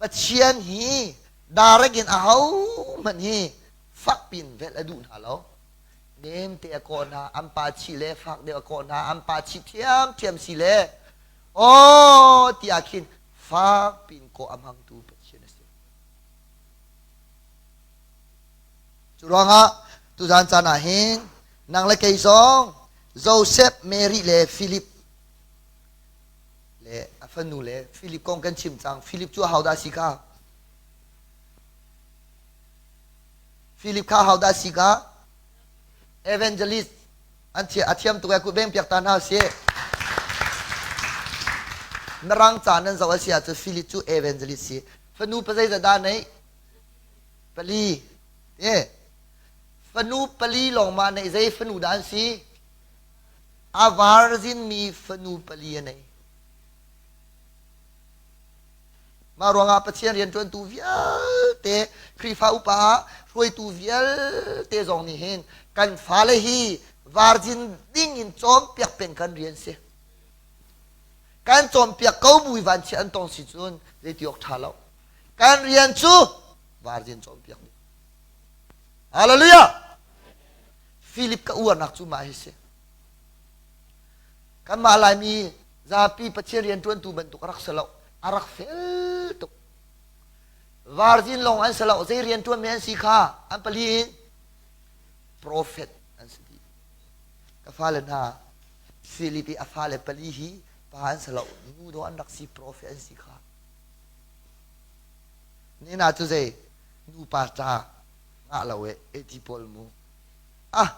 Pathian hi direct in aho hmanh hi fak pin velh a duh hna lo nem te a kawh hna an pa chi le fak deuh a kawh hna an pa chi thiam thiam si le aw tiah khin fak pin kawh a hmangtu Pathian a si Cu ruangah tuzan caan ah hin nang le kei zong Joseph, Mary le Philip le a fanu le Philip kong kan chim cang. Philip cu ahodah si ka? Philip kha ahodah si ka? Evangelist an a thiam tuk e ku beng piak ta hna si. Mirang ca nan zoh a si ahcun Philip cu evangelist si. Fanu pa zeizat dah neih? Pali. E. Fanu pali lawng ma neih zei fanu dah an si? A virgin mi fanu pali a nei. Mah ruangah Pathian rianṭuantu vialte, Khrihfa upa hruaitu vialte zong nih hin kan fale hi virgin ding in cawnpiak peng kan rian si. Kan cawnpiak ko bu i vanchiat an tong si cun zeiti awk ṭha lo. Kan rian cu virgin cawnpiak ding. Hallelujah! Philip ka uarnak cu mah hi si. Kanmah Laimi zapi Pathian rianṭuantu bantuk a rak si lo. A rak fel tuk. Virgin lawng an si lo. Zei rianṭuanmi an si kha an pali in prophet an si dih. Ka fale hna, Philip i a fale pali hi pa an si lo. Nu dawh an rak si, prophet an si kha. Nina cu zei nupa ca ngah lo e, eti pawl mu. Ah,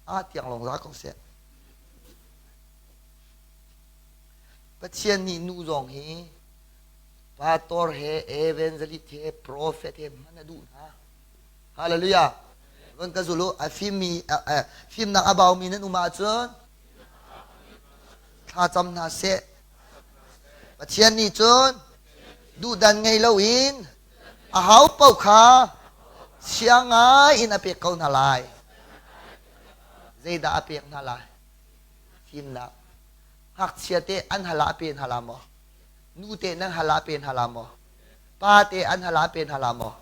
ah tiang lawng za ko seh. Pathian nih nu zong hi pastor he evangelist he prophet he hman a duh hna. Hallelujah. Van ka zul u a fimmi fimnak a baumi nan um ahcun thla cam hna seh. Pathian nih cun duhdan ngei loin a hau paoh kha siang ngai in a pek ko hna lai. Zeidah a pek hna lai? Fimnak. Ngakchia te an hal ah a pe hna la maw? Nu te nan hal ah a pe hna la maw? Pa te an hal ah a pe hna la maw?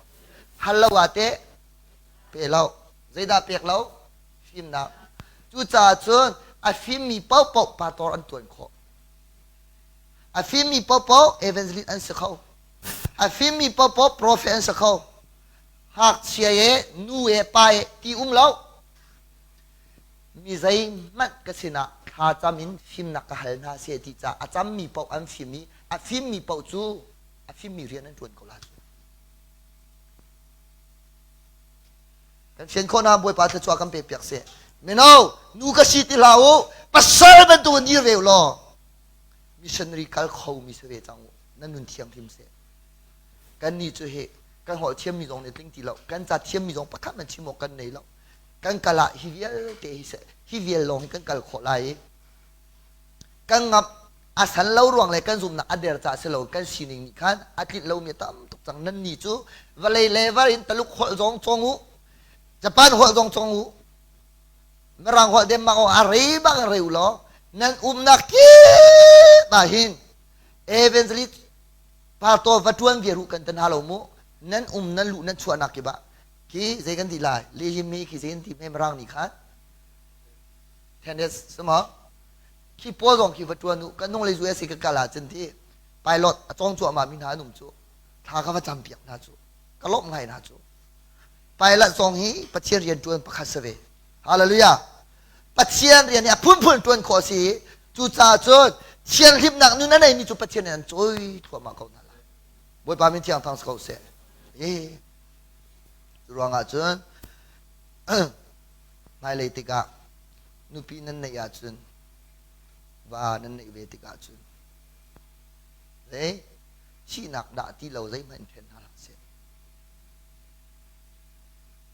Hal lo ah teh pe lo. Zeidah pek lo? Fimnak. Cucaah cun a fimmi paohpaoh pastor an tuan khawh. A fimmi paohpaoh evangelist an si kho. A fimmi paohpaoh prophet an si kho. Ngakchia e, nu e, pa e ti um lo. Mi zeihmanh ka sinah thlacam in fimnak ka hal hna seh ti caah a cammi paoh an fim i a fimmi paoh cu a fimmi rian an ṭuan ko lai. Kan fian khawh na Bawipa thluachuah kan pe piak seh. Mino, nu ka si ti hlah u, pasal bantuk in dir ve u law missionary kal kho mi si ve cang u. Nan nun thianghlim seh. Kan nih cu hi kan holh thiammi zong nih tling ti lo. Kan ca thiammi zong pakhat man chim awk kan nei lo. Kan kal ah hi vialte hi seh, hi vial lawng hi kan kal khawh lai i kan ngamh a san lo ruang le kan zumhnak a der caah si lo kan sining nih khan a tlinh lomi a tam tuk cang nan nih cu vawlei le var in Taluk holh zong cawng u Japan holh zong cawng u Mirang holh Denmark holh a rei bak in rei u law nan umnak kip ah hin evangelist pastor va ṭuan viar u kan ti hna lo mu nan um nan luh nan chuahnak kip ah khi zei kan ti lai lehim mi khi zei kan ti Mirang nih khan tennis sama khi pawl zong khi va ṭuan u kan nung le USA ka kal ahcun ti pilot a cawng cuahmah mi hna an um cu thla ka va cam piak hna cu ka lawmh ngai hna cu pilot zong hi Pathian rian ṭuan pakhat si ve hallelujah Pathian rian hi a phunphun ṭuan khawh a si cucaah cun thianghlimnak nun a neimi cu Pathian nih an cawi thluahmah ko hna lai Bawipa min thiang thang si ko seh e cu ruangah cun hmailei tikah nupi nan neih ahcun va nan neih ve tikah cun zei thihnak dah ti lo zeihmanh in ṭhen hna hlah seh.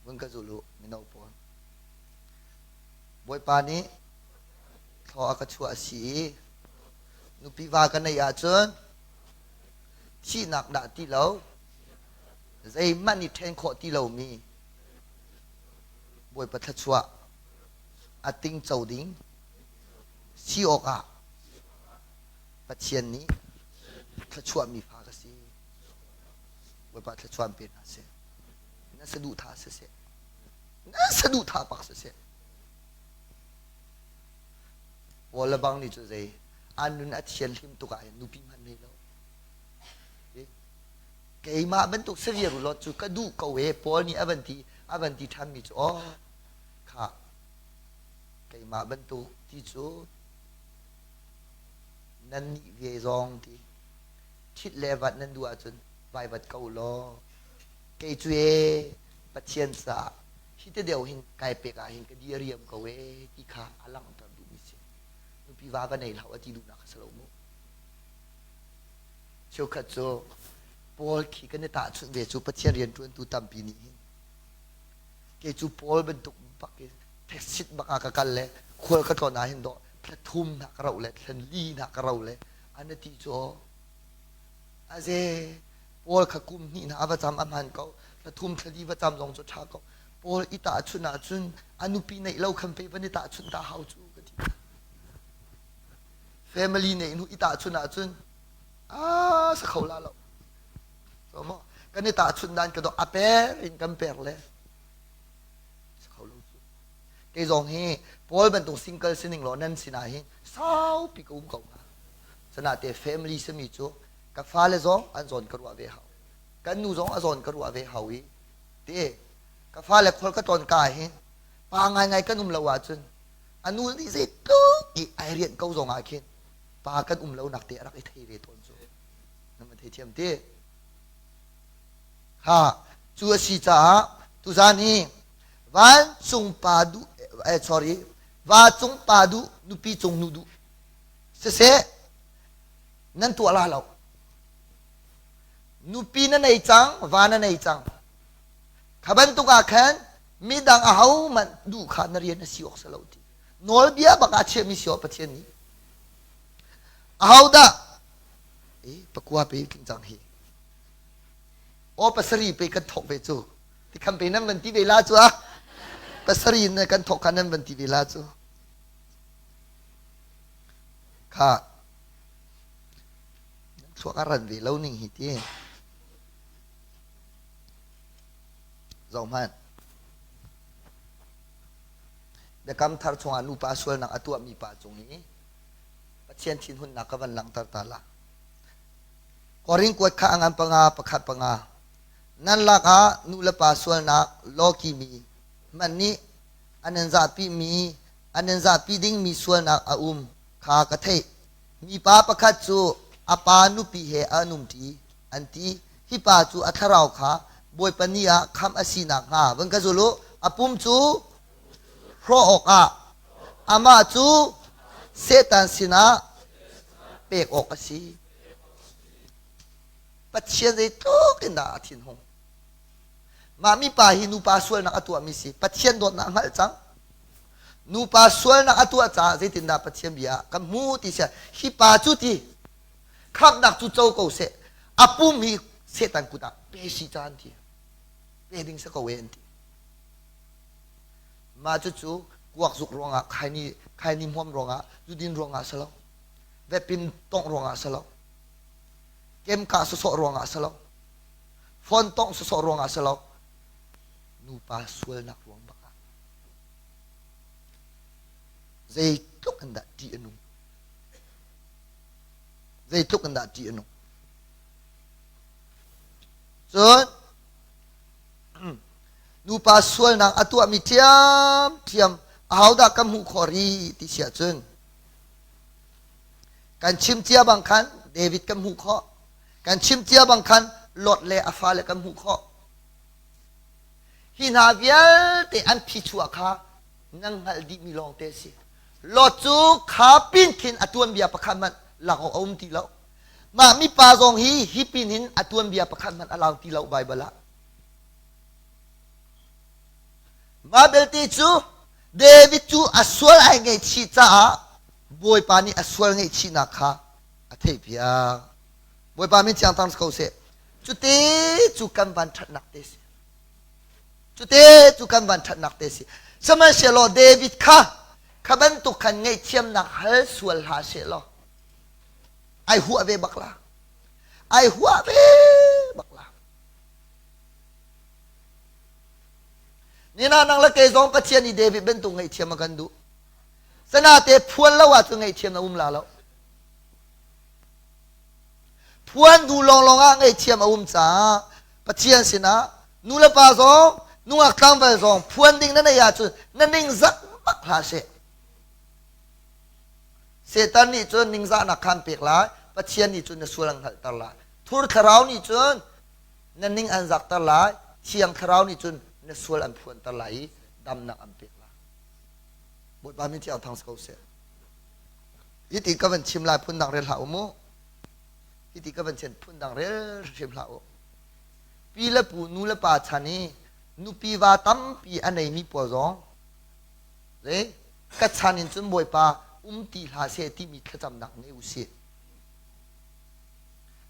Vun ka zul u mino pawl. Bawipa nih thlaw a ka chuah a si i nupi va ka neih ahcun thihnak dah ti lo zeihmanh i ṭhen khawh ti lomi Bawipa thluachuah a tingco ding si awkah Pathian nih thluachuahmi fa ka si. Bawipa thluachuah pe hna seh. Na saduhthah siseh. Na saduhthah bak siseh. Paul le bang nih cu zei an nun a thianhlim tuk ah hin nupi hmanh nei lo. Keimah bantuk severe u law cu ka duh ko e Paul nih a van ti a van ti ṭhanmi cu aw kha keimah bantuk ti cu nan nih ve zong ti ṭhit le vat nan duh ahcun vai vat ko law kei cu e Pathian caah hi te deuh hin kai pek ah hin ka diriam ko e ti kha a langhter duhmi si nupi va va nei hlah a ti duhnak kha si lo mu Cheukhat cu Paul khi kan i tahchunh ve cu Pathian rianṭuantu tampi nih hin kei cu Paul bantuk bak i theksit bak ah ka kal le khual ka tlawn ah hin dawh thla thum hna ka rauh le thla li hna ka rau le an ti cu. Aze Paul kha kum hnih hna a va cam a hman ko. Thla thum thla li va cam zong cu ṭha ko. Paul i tahchunh ahcun a nupi neih lo khan pe van i tahchunh ta hau cu ka ti. Family neih hnu i tahchunh ahcun a sa kho la lo. So maw kan i tahchunh dan ka do a per in kan per le sa kho lo cu. Kei zong hi Paul bantuk single sining law nan sinah hin saupi ka um ko hnga. Sanate family simi cu ka fale zong an zawn ka ruah ve hau. Kan nu zong a zawn ka ruah ve hau i te ka fale khual ka tlawn ka hin pa ngaingai kan um lo ahcun a nu nih zeitluk i ai rianh ko zong ah khin pa kan um lo nak te a rak i thei ve tawn cu na man theithiam ti ha cu a si caah tuzan hi vancung pa duh eh sorry va cung pa duh nupi cung nu duh siseh nan tuah la lo nupi na nei cang va na nei cang kha bantuk ah khan midang ahohmanh duh kha na rian a si awk si lo ti nawlbia bak ah chiahmi si awk Pathian nih ahodah e pakua pe tling cang hi aw pasarih pe kan thok ve cu ti kham pe nan van ti ve la cu a pasarih in kan thok kha nan van ti ve la cu kha thluak a ran ve lo ning hi ti zoh hmanh biakam thar chungah nupa sualnak a tuahmi pa cung i Pathian thinhunnak ka van langhter ta la Korin kuat kha a ngan panga pakhat panga nan lakah nu le pa sualnak lawki mi hmanh nih an in zahpi mi an in zahpi dingmi sualnak a um kha ka theih. Mipa pakhat cu a pa nupi he an umṭi, an ti. Hi pa cu a thlarau kha Bawipa ni ah khamh a si nakhnga van ka zul u. A pum cu hrawh awkah amah cu Satan sinah pek awk a si. Pathian zeitluk in dah a thinhung. Mah mipa hi nupa sualnak a tuahmi si. Pathian dawtnak a hngalh cang. Nupa sualnak a tuah caah zeitindah Pathian bia ah kan hmu ti sia hi pa cu ti khamhnak cu co ko seh a pum hi Satan kut ah pe si ca an ti pe ding si ko e an ti mah cucu kuak zuk ruangah khaini khaini hmuam ruangah zudin ruangah si lo vepin tongh ruangah si lo kemkah sawsawh ruangah si lo phone tongh sawsawh ruangah si lo nupa sualnak ruang bak ah Zeitluk in dah ṭih a nung? Zeitluk in dah ṭih a nung? Cun nupa sualnak a tuahmi ṭhiamṭhiam ahodah kan hmuh khawh rih ti si ahcun kan chim cia bang khan David kan hmuh khawh. Kan chim cia bang khan Lot le a fale kan hmuh khawh. Hi hna vialte an phichuah kha nan hngalh dihmi lawngte a si. Lot cu kha pin khin a tuanbia pakhat hmanh lak awk a um ti lo. Mah mipa zong hi hi pin hin a tuanbia pakhat hmanh a lang ti lo Baibal ah. Mah belte cu David cu a sual ai ngaihchih caah Bawipa nih a sual ngaihchihnak kha a theihpiak. Bawipa min thiang tang si ko seh. Cute cu kan van ṭhatnak te si. Cute cu kan van ṭhatnak te si. Sihmanhsehlaw David kha kha bantuk khan ngaihthiamnak hal sual hlah sehlaw ai huah ve bak la. Ai huah ve bak la. Nina nang le kei zong Pathian nih David bantuk ngaihthiam a kan duh. Sanate phuan lo ahcun ngaihthiam na um la lo. Phuan duh lawnglawng ah ngaihthiam a um caah Pathian sinah nu le pa zong nungak tlangval zong phuan ding na neih ahcun na ningzak bak hlah seh. Satan nih cun ningzahnak khan pek lai, Pathian nih cun na sual an hngalhter lai. Thur thlarau nih cun na ning an zakter lai, Thiang thlarau nih cun na sual an phuanter lai i damnak an pek lai. Bawipa min thiang thang si ko seh. Hiti ka van chim lai phundang rel hlah u mu. Hiti ka van chim phundang rel hrim hlah u. Pi le pu nu le pa chan i nupi va tampi a neimi pawl zong le ka chan in cun Bawipa um ti hlah seh timi thlacamnak ngei u sih.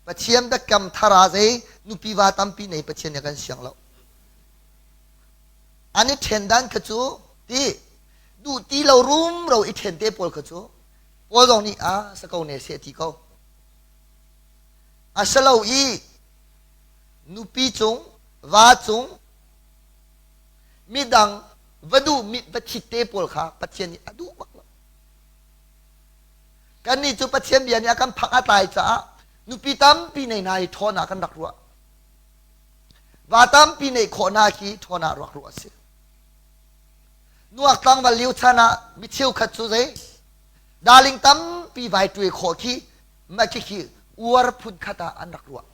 Pathian biakam thar ah zei nupi va tampi nei Pathian nih a kan siang lo. An i ṭhen dan kha cu ti duh ti lo rumro i ṭhen te pawl kha cu Paul zong nih a sa ko ne seh ti ko. A si lo i nupi cung va cung midang va duh mi va thit te pawl kha Pathian nih a duh bak lo. Kannih cu Pathian bia nih a kan phak a tlai caah nupi tampi nei hna hi ṭhawn ah kan rak ruah. Va tampi neih khawh hna khi ṭhawn ah rak ruah a si. Nuak tlangval lio chan ah mi cheukhat cu zei darling tampi vai ṭuai khawh khi mah khi uar phun khat ah an rak ruah.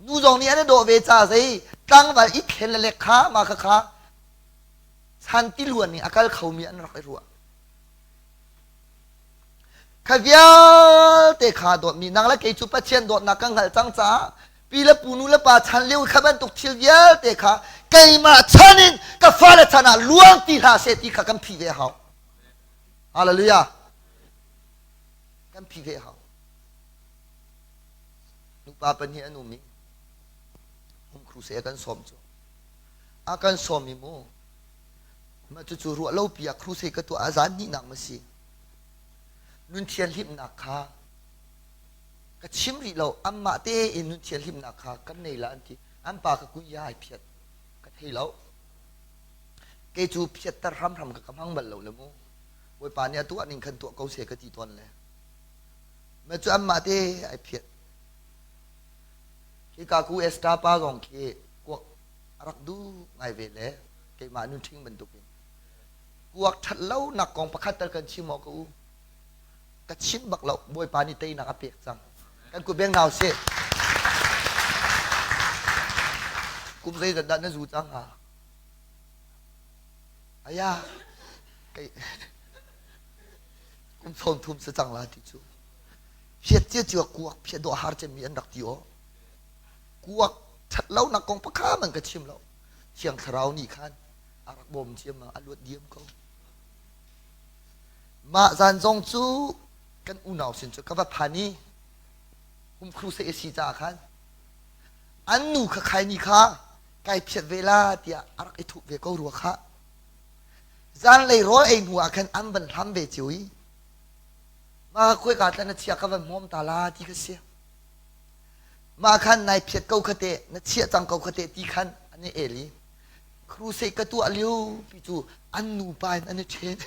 Nu zong nih an i dawh ve ca zei tlangval i thlen le lek kha mah kha kha chan tiluan nih a kal khomi an rak i ruah. Kha vialte kha dawtmi nang le kei cu Pathian dawtnak kan hngalh cang caah pi le pu nu le pa chan lio kha bantuk thil vialte kha keimah chan in ka fale chan ah luang ti hlah seh ti kha kan phih ve hau. Hallelujah. Kan phih ve hau. Nupa pahnih an um i home crusade a kan sawm cu. A kan sawm i mu Mah cucu ruah lo pi ah crusade ka tuah ah zan hnihnak ma si. Nun thianhlimnak kha ka chim rih lo anmah tein nun thianhlimnak kha kan nei la an ti. An pa ka kui ai phiat ka thei lo. Kei cu phiatter hramhram ka ka hmang bal lo le mu. Bawipa nih a tuah ning khan tuah ko seh ka ti tawn le. Mah cu anmah te ai phiat. Hika ku Esther pa zong khi kuak a rak duh ngai ve le keimah nunṭhing bantukin kuak ṭhat lonak kong pakhat tal kan chim awk ka u ka chim bak lo bawipa nih teinak a pek cang kan kut beng hna usih kum zeizat dah na zu cang hnga aya kei kum sawm thum si cang la ti cu phiat cia cia kuak phiat dawh har cemmi an rak ti aw kuak ṭhat lonak kong pakhat man ka chim lo Thiang Thlarau nih khan a rak bawm ciam a luat diam ko. Mah zan zong cu kan unau sin cu ka va phan i hum crusade a si caah khan an nu kha khai ni kha kai phiat ve la tiah a rak i thup ve ko rua kha. Zanlei rawl ei hnu ah khan an van hlam ve cio i mah khuai ka tla na chia ka van hmawm ta la ti ka si. Mah khan nai phiat ko kha teh, na chiah cang ko kha teh ti khan an i el i crusade ka tuah lio pi cu an nupa in an i ṭhen.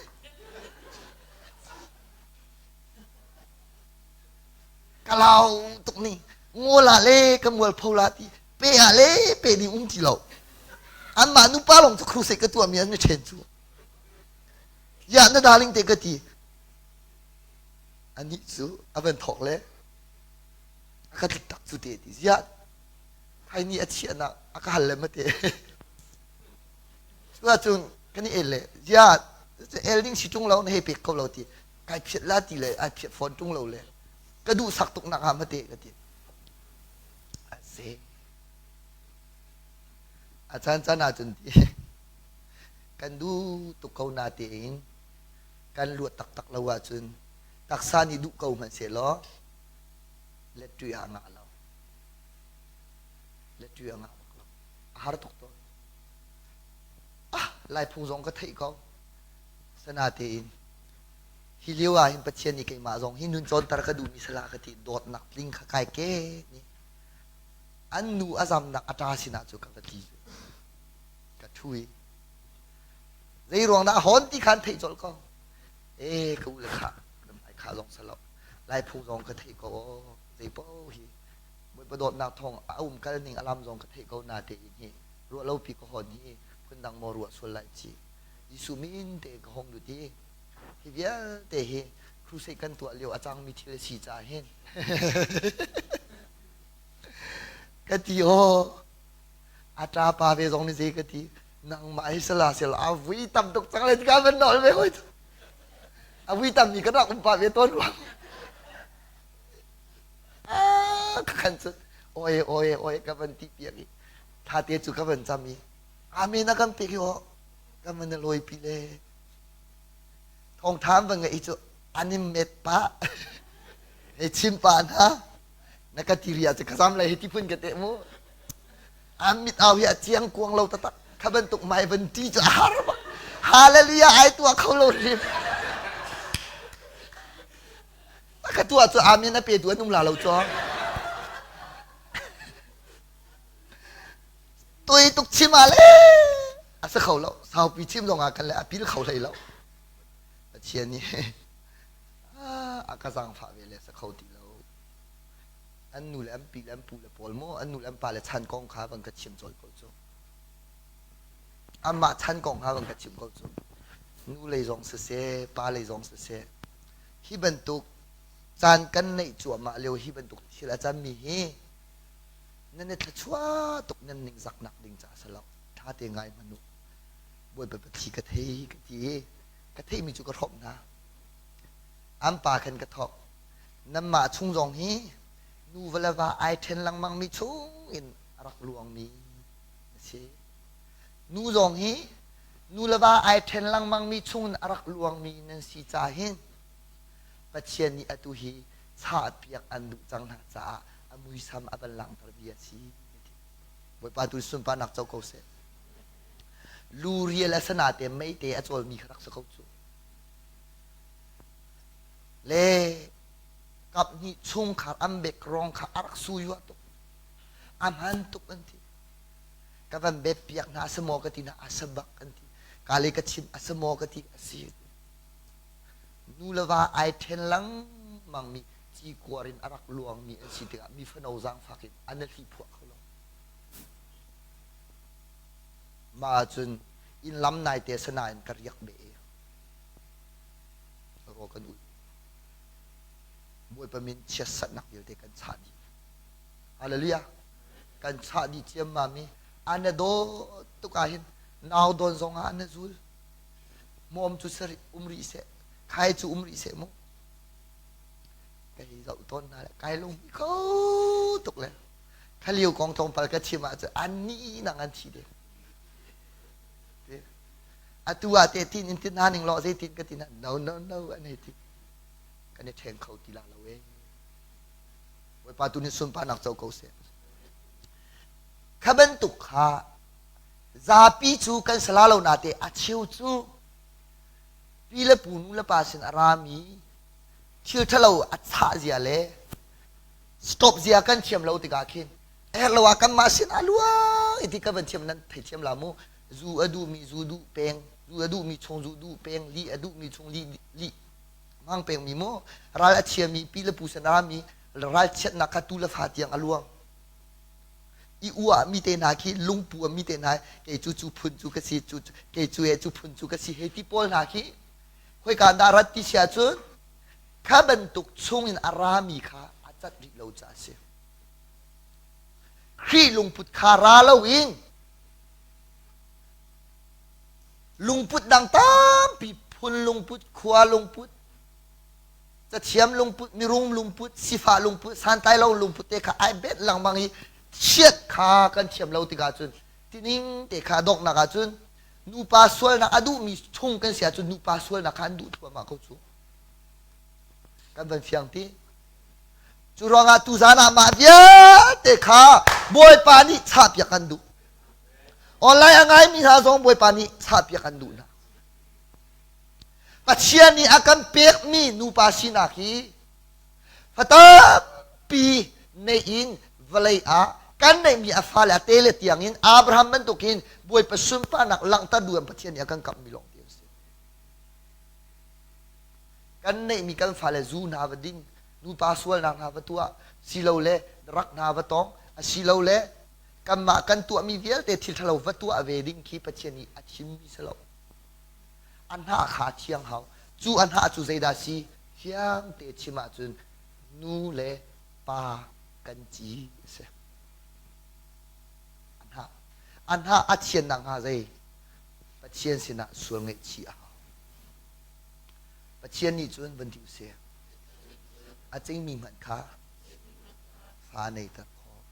Ka lau tuk ni. Ngol ah le ka mualpho la ti, pe ah le pe ding um ti lo. Anmah nupa lawng cu crusade ka tuahmi an i ṭhen cu. Ya na darling te ka ti. Anih cu a van thawk le a ka tlik tak cu te ti ziah thaini a chiahnak a ka hal le mate cu ahcun kan i el le ziah el ding si ṭung lo na hei pek ko lo ti kai phiat la ti le ai phiat fawn ṭung lo le ka duh sak tuk nak ah mate ka ti a si a caan caan ahcun ti kan duh tuk ko na tein kan luat taktak lo ahcun taksa nih duh ko hmanh sehlaw letṭui ah a ngah lo. Letṭui a ngah bak lo. A har tuk tawn. Ah, Laiphung zong ka theih ko. Sanatein hi lio ah hin Pathian nih keimah zong hi nun cawnter ka duhmi sala ka ti dawtnak tling kha kai ke ni an nu a zamnak a ṭa sinah cu ka va ti ka ṭhu i zei ruang dah a hawn ti khan theih colh ko e ka u le kha ai kha zong salo Laiphung zong ka theih ko zei paoh hi Bawipa dawtnak thawng a um kal ning alam zong ka theih ko na te in hi ruah lo pi ka hon hi phundang maw ruah sual lai ci Jesuh min te ka hong lut hi hi vialte hi crusade kan tuah lio a cangmi thil a si caah hin ka ti aw a ṭa pa ve zong nih zei ka ti nangmah hi sala sel a vui tam tuk cang le ka van nawl ve hoi A vui tammi kan rak um pah ve tawn ruang. Ah, ka khan cun oe oe oe ka van ti piak i tha te cu ka van cam i amen a kan pek i aw kan van lawi pi le thawngtha an van ngeih cu an in met pah hei chim pa hna. Na ka ti ria cu ka zam lai hi ti phun ka teh mu. An mit au hi a chiang kuang lo taktak. Kha bantuk mai van ti cu a har bak. Hallelujah ai tuah kho lo hrim. Ka tuah cu amen a pe tu an um la lo cu. Tui tuk chim ah le a si kho lo. Saupi chim zong ah kan le a pil kho hlei lo. Pathian nih a ka zaangfah ve le sa kho ti lo. An nu le an pi le an pu le pawl maw an nu le an pa le chan kong kha van ka chim cawl ko cu. Anmah chan kong kha van ka chim ko cu. Nu lei zong siseh, pa lei zong siseh, hi bantuk caan kan neih cuahmah lio hi bantuk thil a canmi hi nan i thluachuah tuk nan ningzaknak ding caah si lo. Ṭha te ngai hmanh u. Bawipa Pathian ka thei ka ti i ka theihmi cu ka hrawmh hna. An pa khan ka thawk. Nanmah chung zong hi nuva le va ai ṭhen lengmangmi chung in a rak luangmi a si. Nu zong hi nu le va ai ṭhen lengmangmi chung in a rak luangmi nan si ca hin Pathian nih atu hi chahpiak an duh cang hna caah a muisam a van langhter bia a si. Bawipa tu sunparnak co ko seh. Lu rial a sana te meite a cawlmi kha rak si ko cu. Le kap hnih chungkhar an bek rong kha a rak suyua tuk. A hman tuk an ti. Ka van bet piak hna a si maw ka ti hna a si bak an ti. Ka le ka chim a si maw ka ti a si. Nu le va ai ṭhen lengmang mi cikuar in a rak luangmi an si tikah mi fano zaangfak in an i hliphuah kho lo. Mah ahcun inn lam naite a si nain ka riak beh i rawl kan ulh. Bawipa min chiatsatnak vialte kan chah dih. Hallelujah. Kan chah dih ciammam i an i dawt tuk ah hin nau dawn zong ah an i zul. Hmawm cu um rih seh, khai cu um rih seh mu. Ka hei zoh tawn hna le kai lungmi kho tuk le kha lio kong tlawmpal ka chim ahcun annih nang an thi deng. Atu ah te tin in tin hna ning law zeitin ka ti na no no no an hei ti. Kan i ṭheng kho ti la lo ee. Bawipa tu nih sunparnak co ko seh. Kha bantuk kha zapi cu kan sala lo nate a cheu cu pi le pu nu le pa sin a rami thil ṭhalo a chah zia le stop zia kan thiam lo tikah khin herh lo ah kanmah sin a luang i ti ka van thiam nan thei thiam la mu zu a duhmi zu duh peng zu a duhmi chung zu duh peng li a duhmi chung li li hmang peng mi mu ral a chiami pi le pu sana mi ral chiatnak kha tu le fa tiang a luang i uah mi te hna khi lungpu a mi te hna kei cu cu phun cu ka si cu kei cu he cu phun cu ka si hei ti pawl hna khi khoika dah rat ti sia cun Kha bantuk chungin a rami kha a cat rih lo caah a si. Khrih lungput kha ra loin lungput dang tampi phun lungput, khua lungput, cathiam lungput, mirum lungput, sifah lungput, santlailo lungput te kha ai bet lengmang i chiat kha kan thiam lo tikah cun tining te kha donghnak ahcun nupa sualnak a duhmi chung kan si ahcun nupa sualnak kha an duh thluahmah ko cu. Kan van fiang ti. Cu ruangah tuzan ah mah vialte kha Bawipa nih chahpiak kan duh. Online a ngaimi hna zong Bawipa nih chahpiak kan duh hna. Pathian nih a kan pekmi nupa sinak hi fatampi neih in vawlei ah kan neihmi a fale a tele tiang in Abraham bantukin Bawipa sunparnak langhter duh in Pathian nih a kan kamhmi lawng ti a si. Kan neihmi kan fale zu hna va ding, nupa sualnak hna va tuah, silole rak hna va tong, asilole kanmah kan tuahmi vialte thil ṭhalo va tuah ve ding khi Pathian nih a thimmi si lo. A hnah kha a thiang hau. Cu a hnah cu zeidah si? Fiang te chim ahcun nu le pa kan ci a si. A hnah. A hnah a thiannak hnga zei? Pathian sinah sual ngaihchih a hau. Pathian nih cun van ti usih a cingmi hmanh kha fa neiter khawh.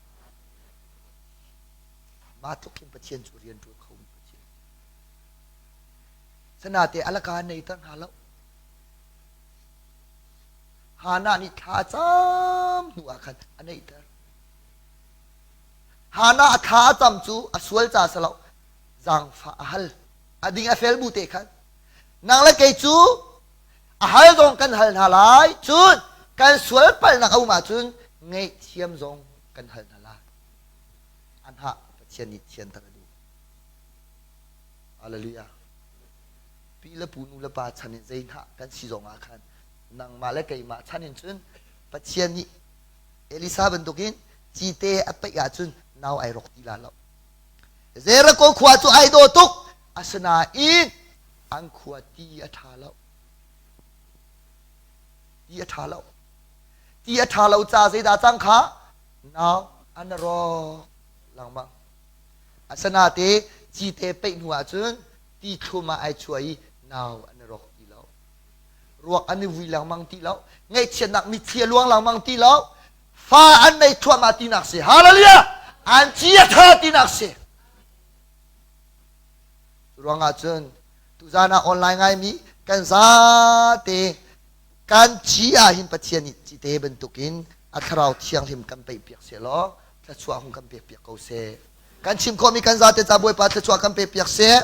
Mah tluk hin Pathian cu rian ṭuan khomi Pathian. Sanate alaka neiter hna lo. Hannah nih thla a cam. hnu ah khan a neihter. Hannah a thla a cam cu a sual ca si lo, zaangfah a hal. A ding a fel bu te khan. Nang le kei cu a hal zong kan hal hna lai, cun kan sual palhnak a um ahcun ngaihthiam zong kan hal hna lai. An hah Pathian nih thianter a duh. Hallelujah. Pi le pu nu le pa chan in zei hna kan si zong ah khan nangmah le keimah chan in cun Pathian nih Elisa bantukin cite a peih ahcun nau ai rawk ti la lo. Jericho khua cu ai daw tuk asinain an khua ti a ṭha lo. Ti a ṭha lo. Ti a ṭha lo ca zeidah cang kha nau an rawk lengmang. Asinate cite peih hnu ahcun ti thlum ah ai chuah i nau an i rawk ti lo. Ruak an i vui lengmang ti lo. Ngaihchiatnak mitthli a luang lengmang ti lo. Fa an nei thluahmah tinak si. Hallelujah! An ci a tha tinak si. Ruangah cun tuzan ah online ngaimi kan zate kan ci ah hin Pathian nih cite bantukin a thlarau thianghlim kan peih piak seh law thluachuah hung kan pek piak ko seh. Kan chim khawhmi kan zate ca Bawipa thluachuah kan pek piak seh.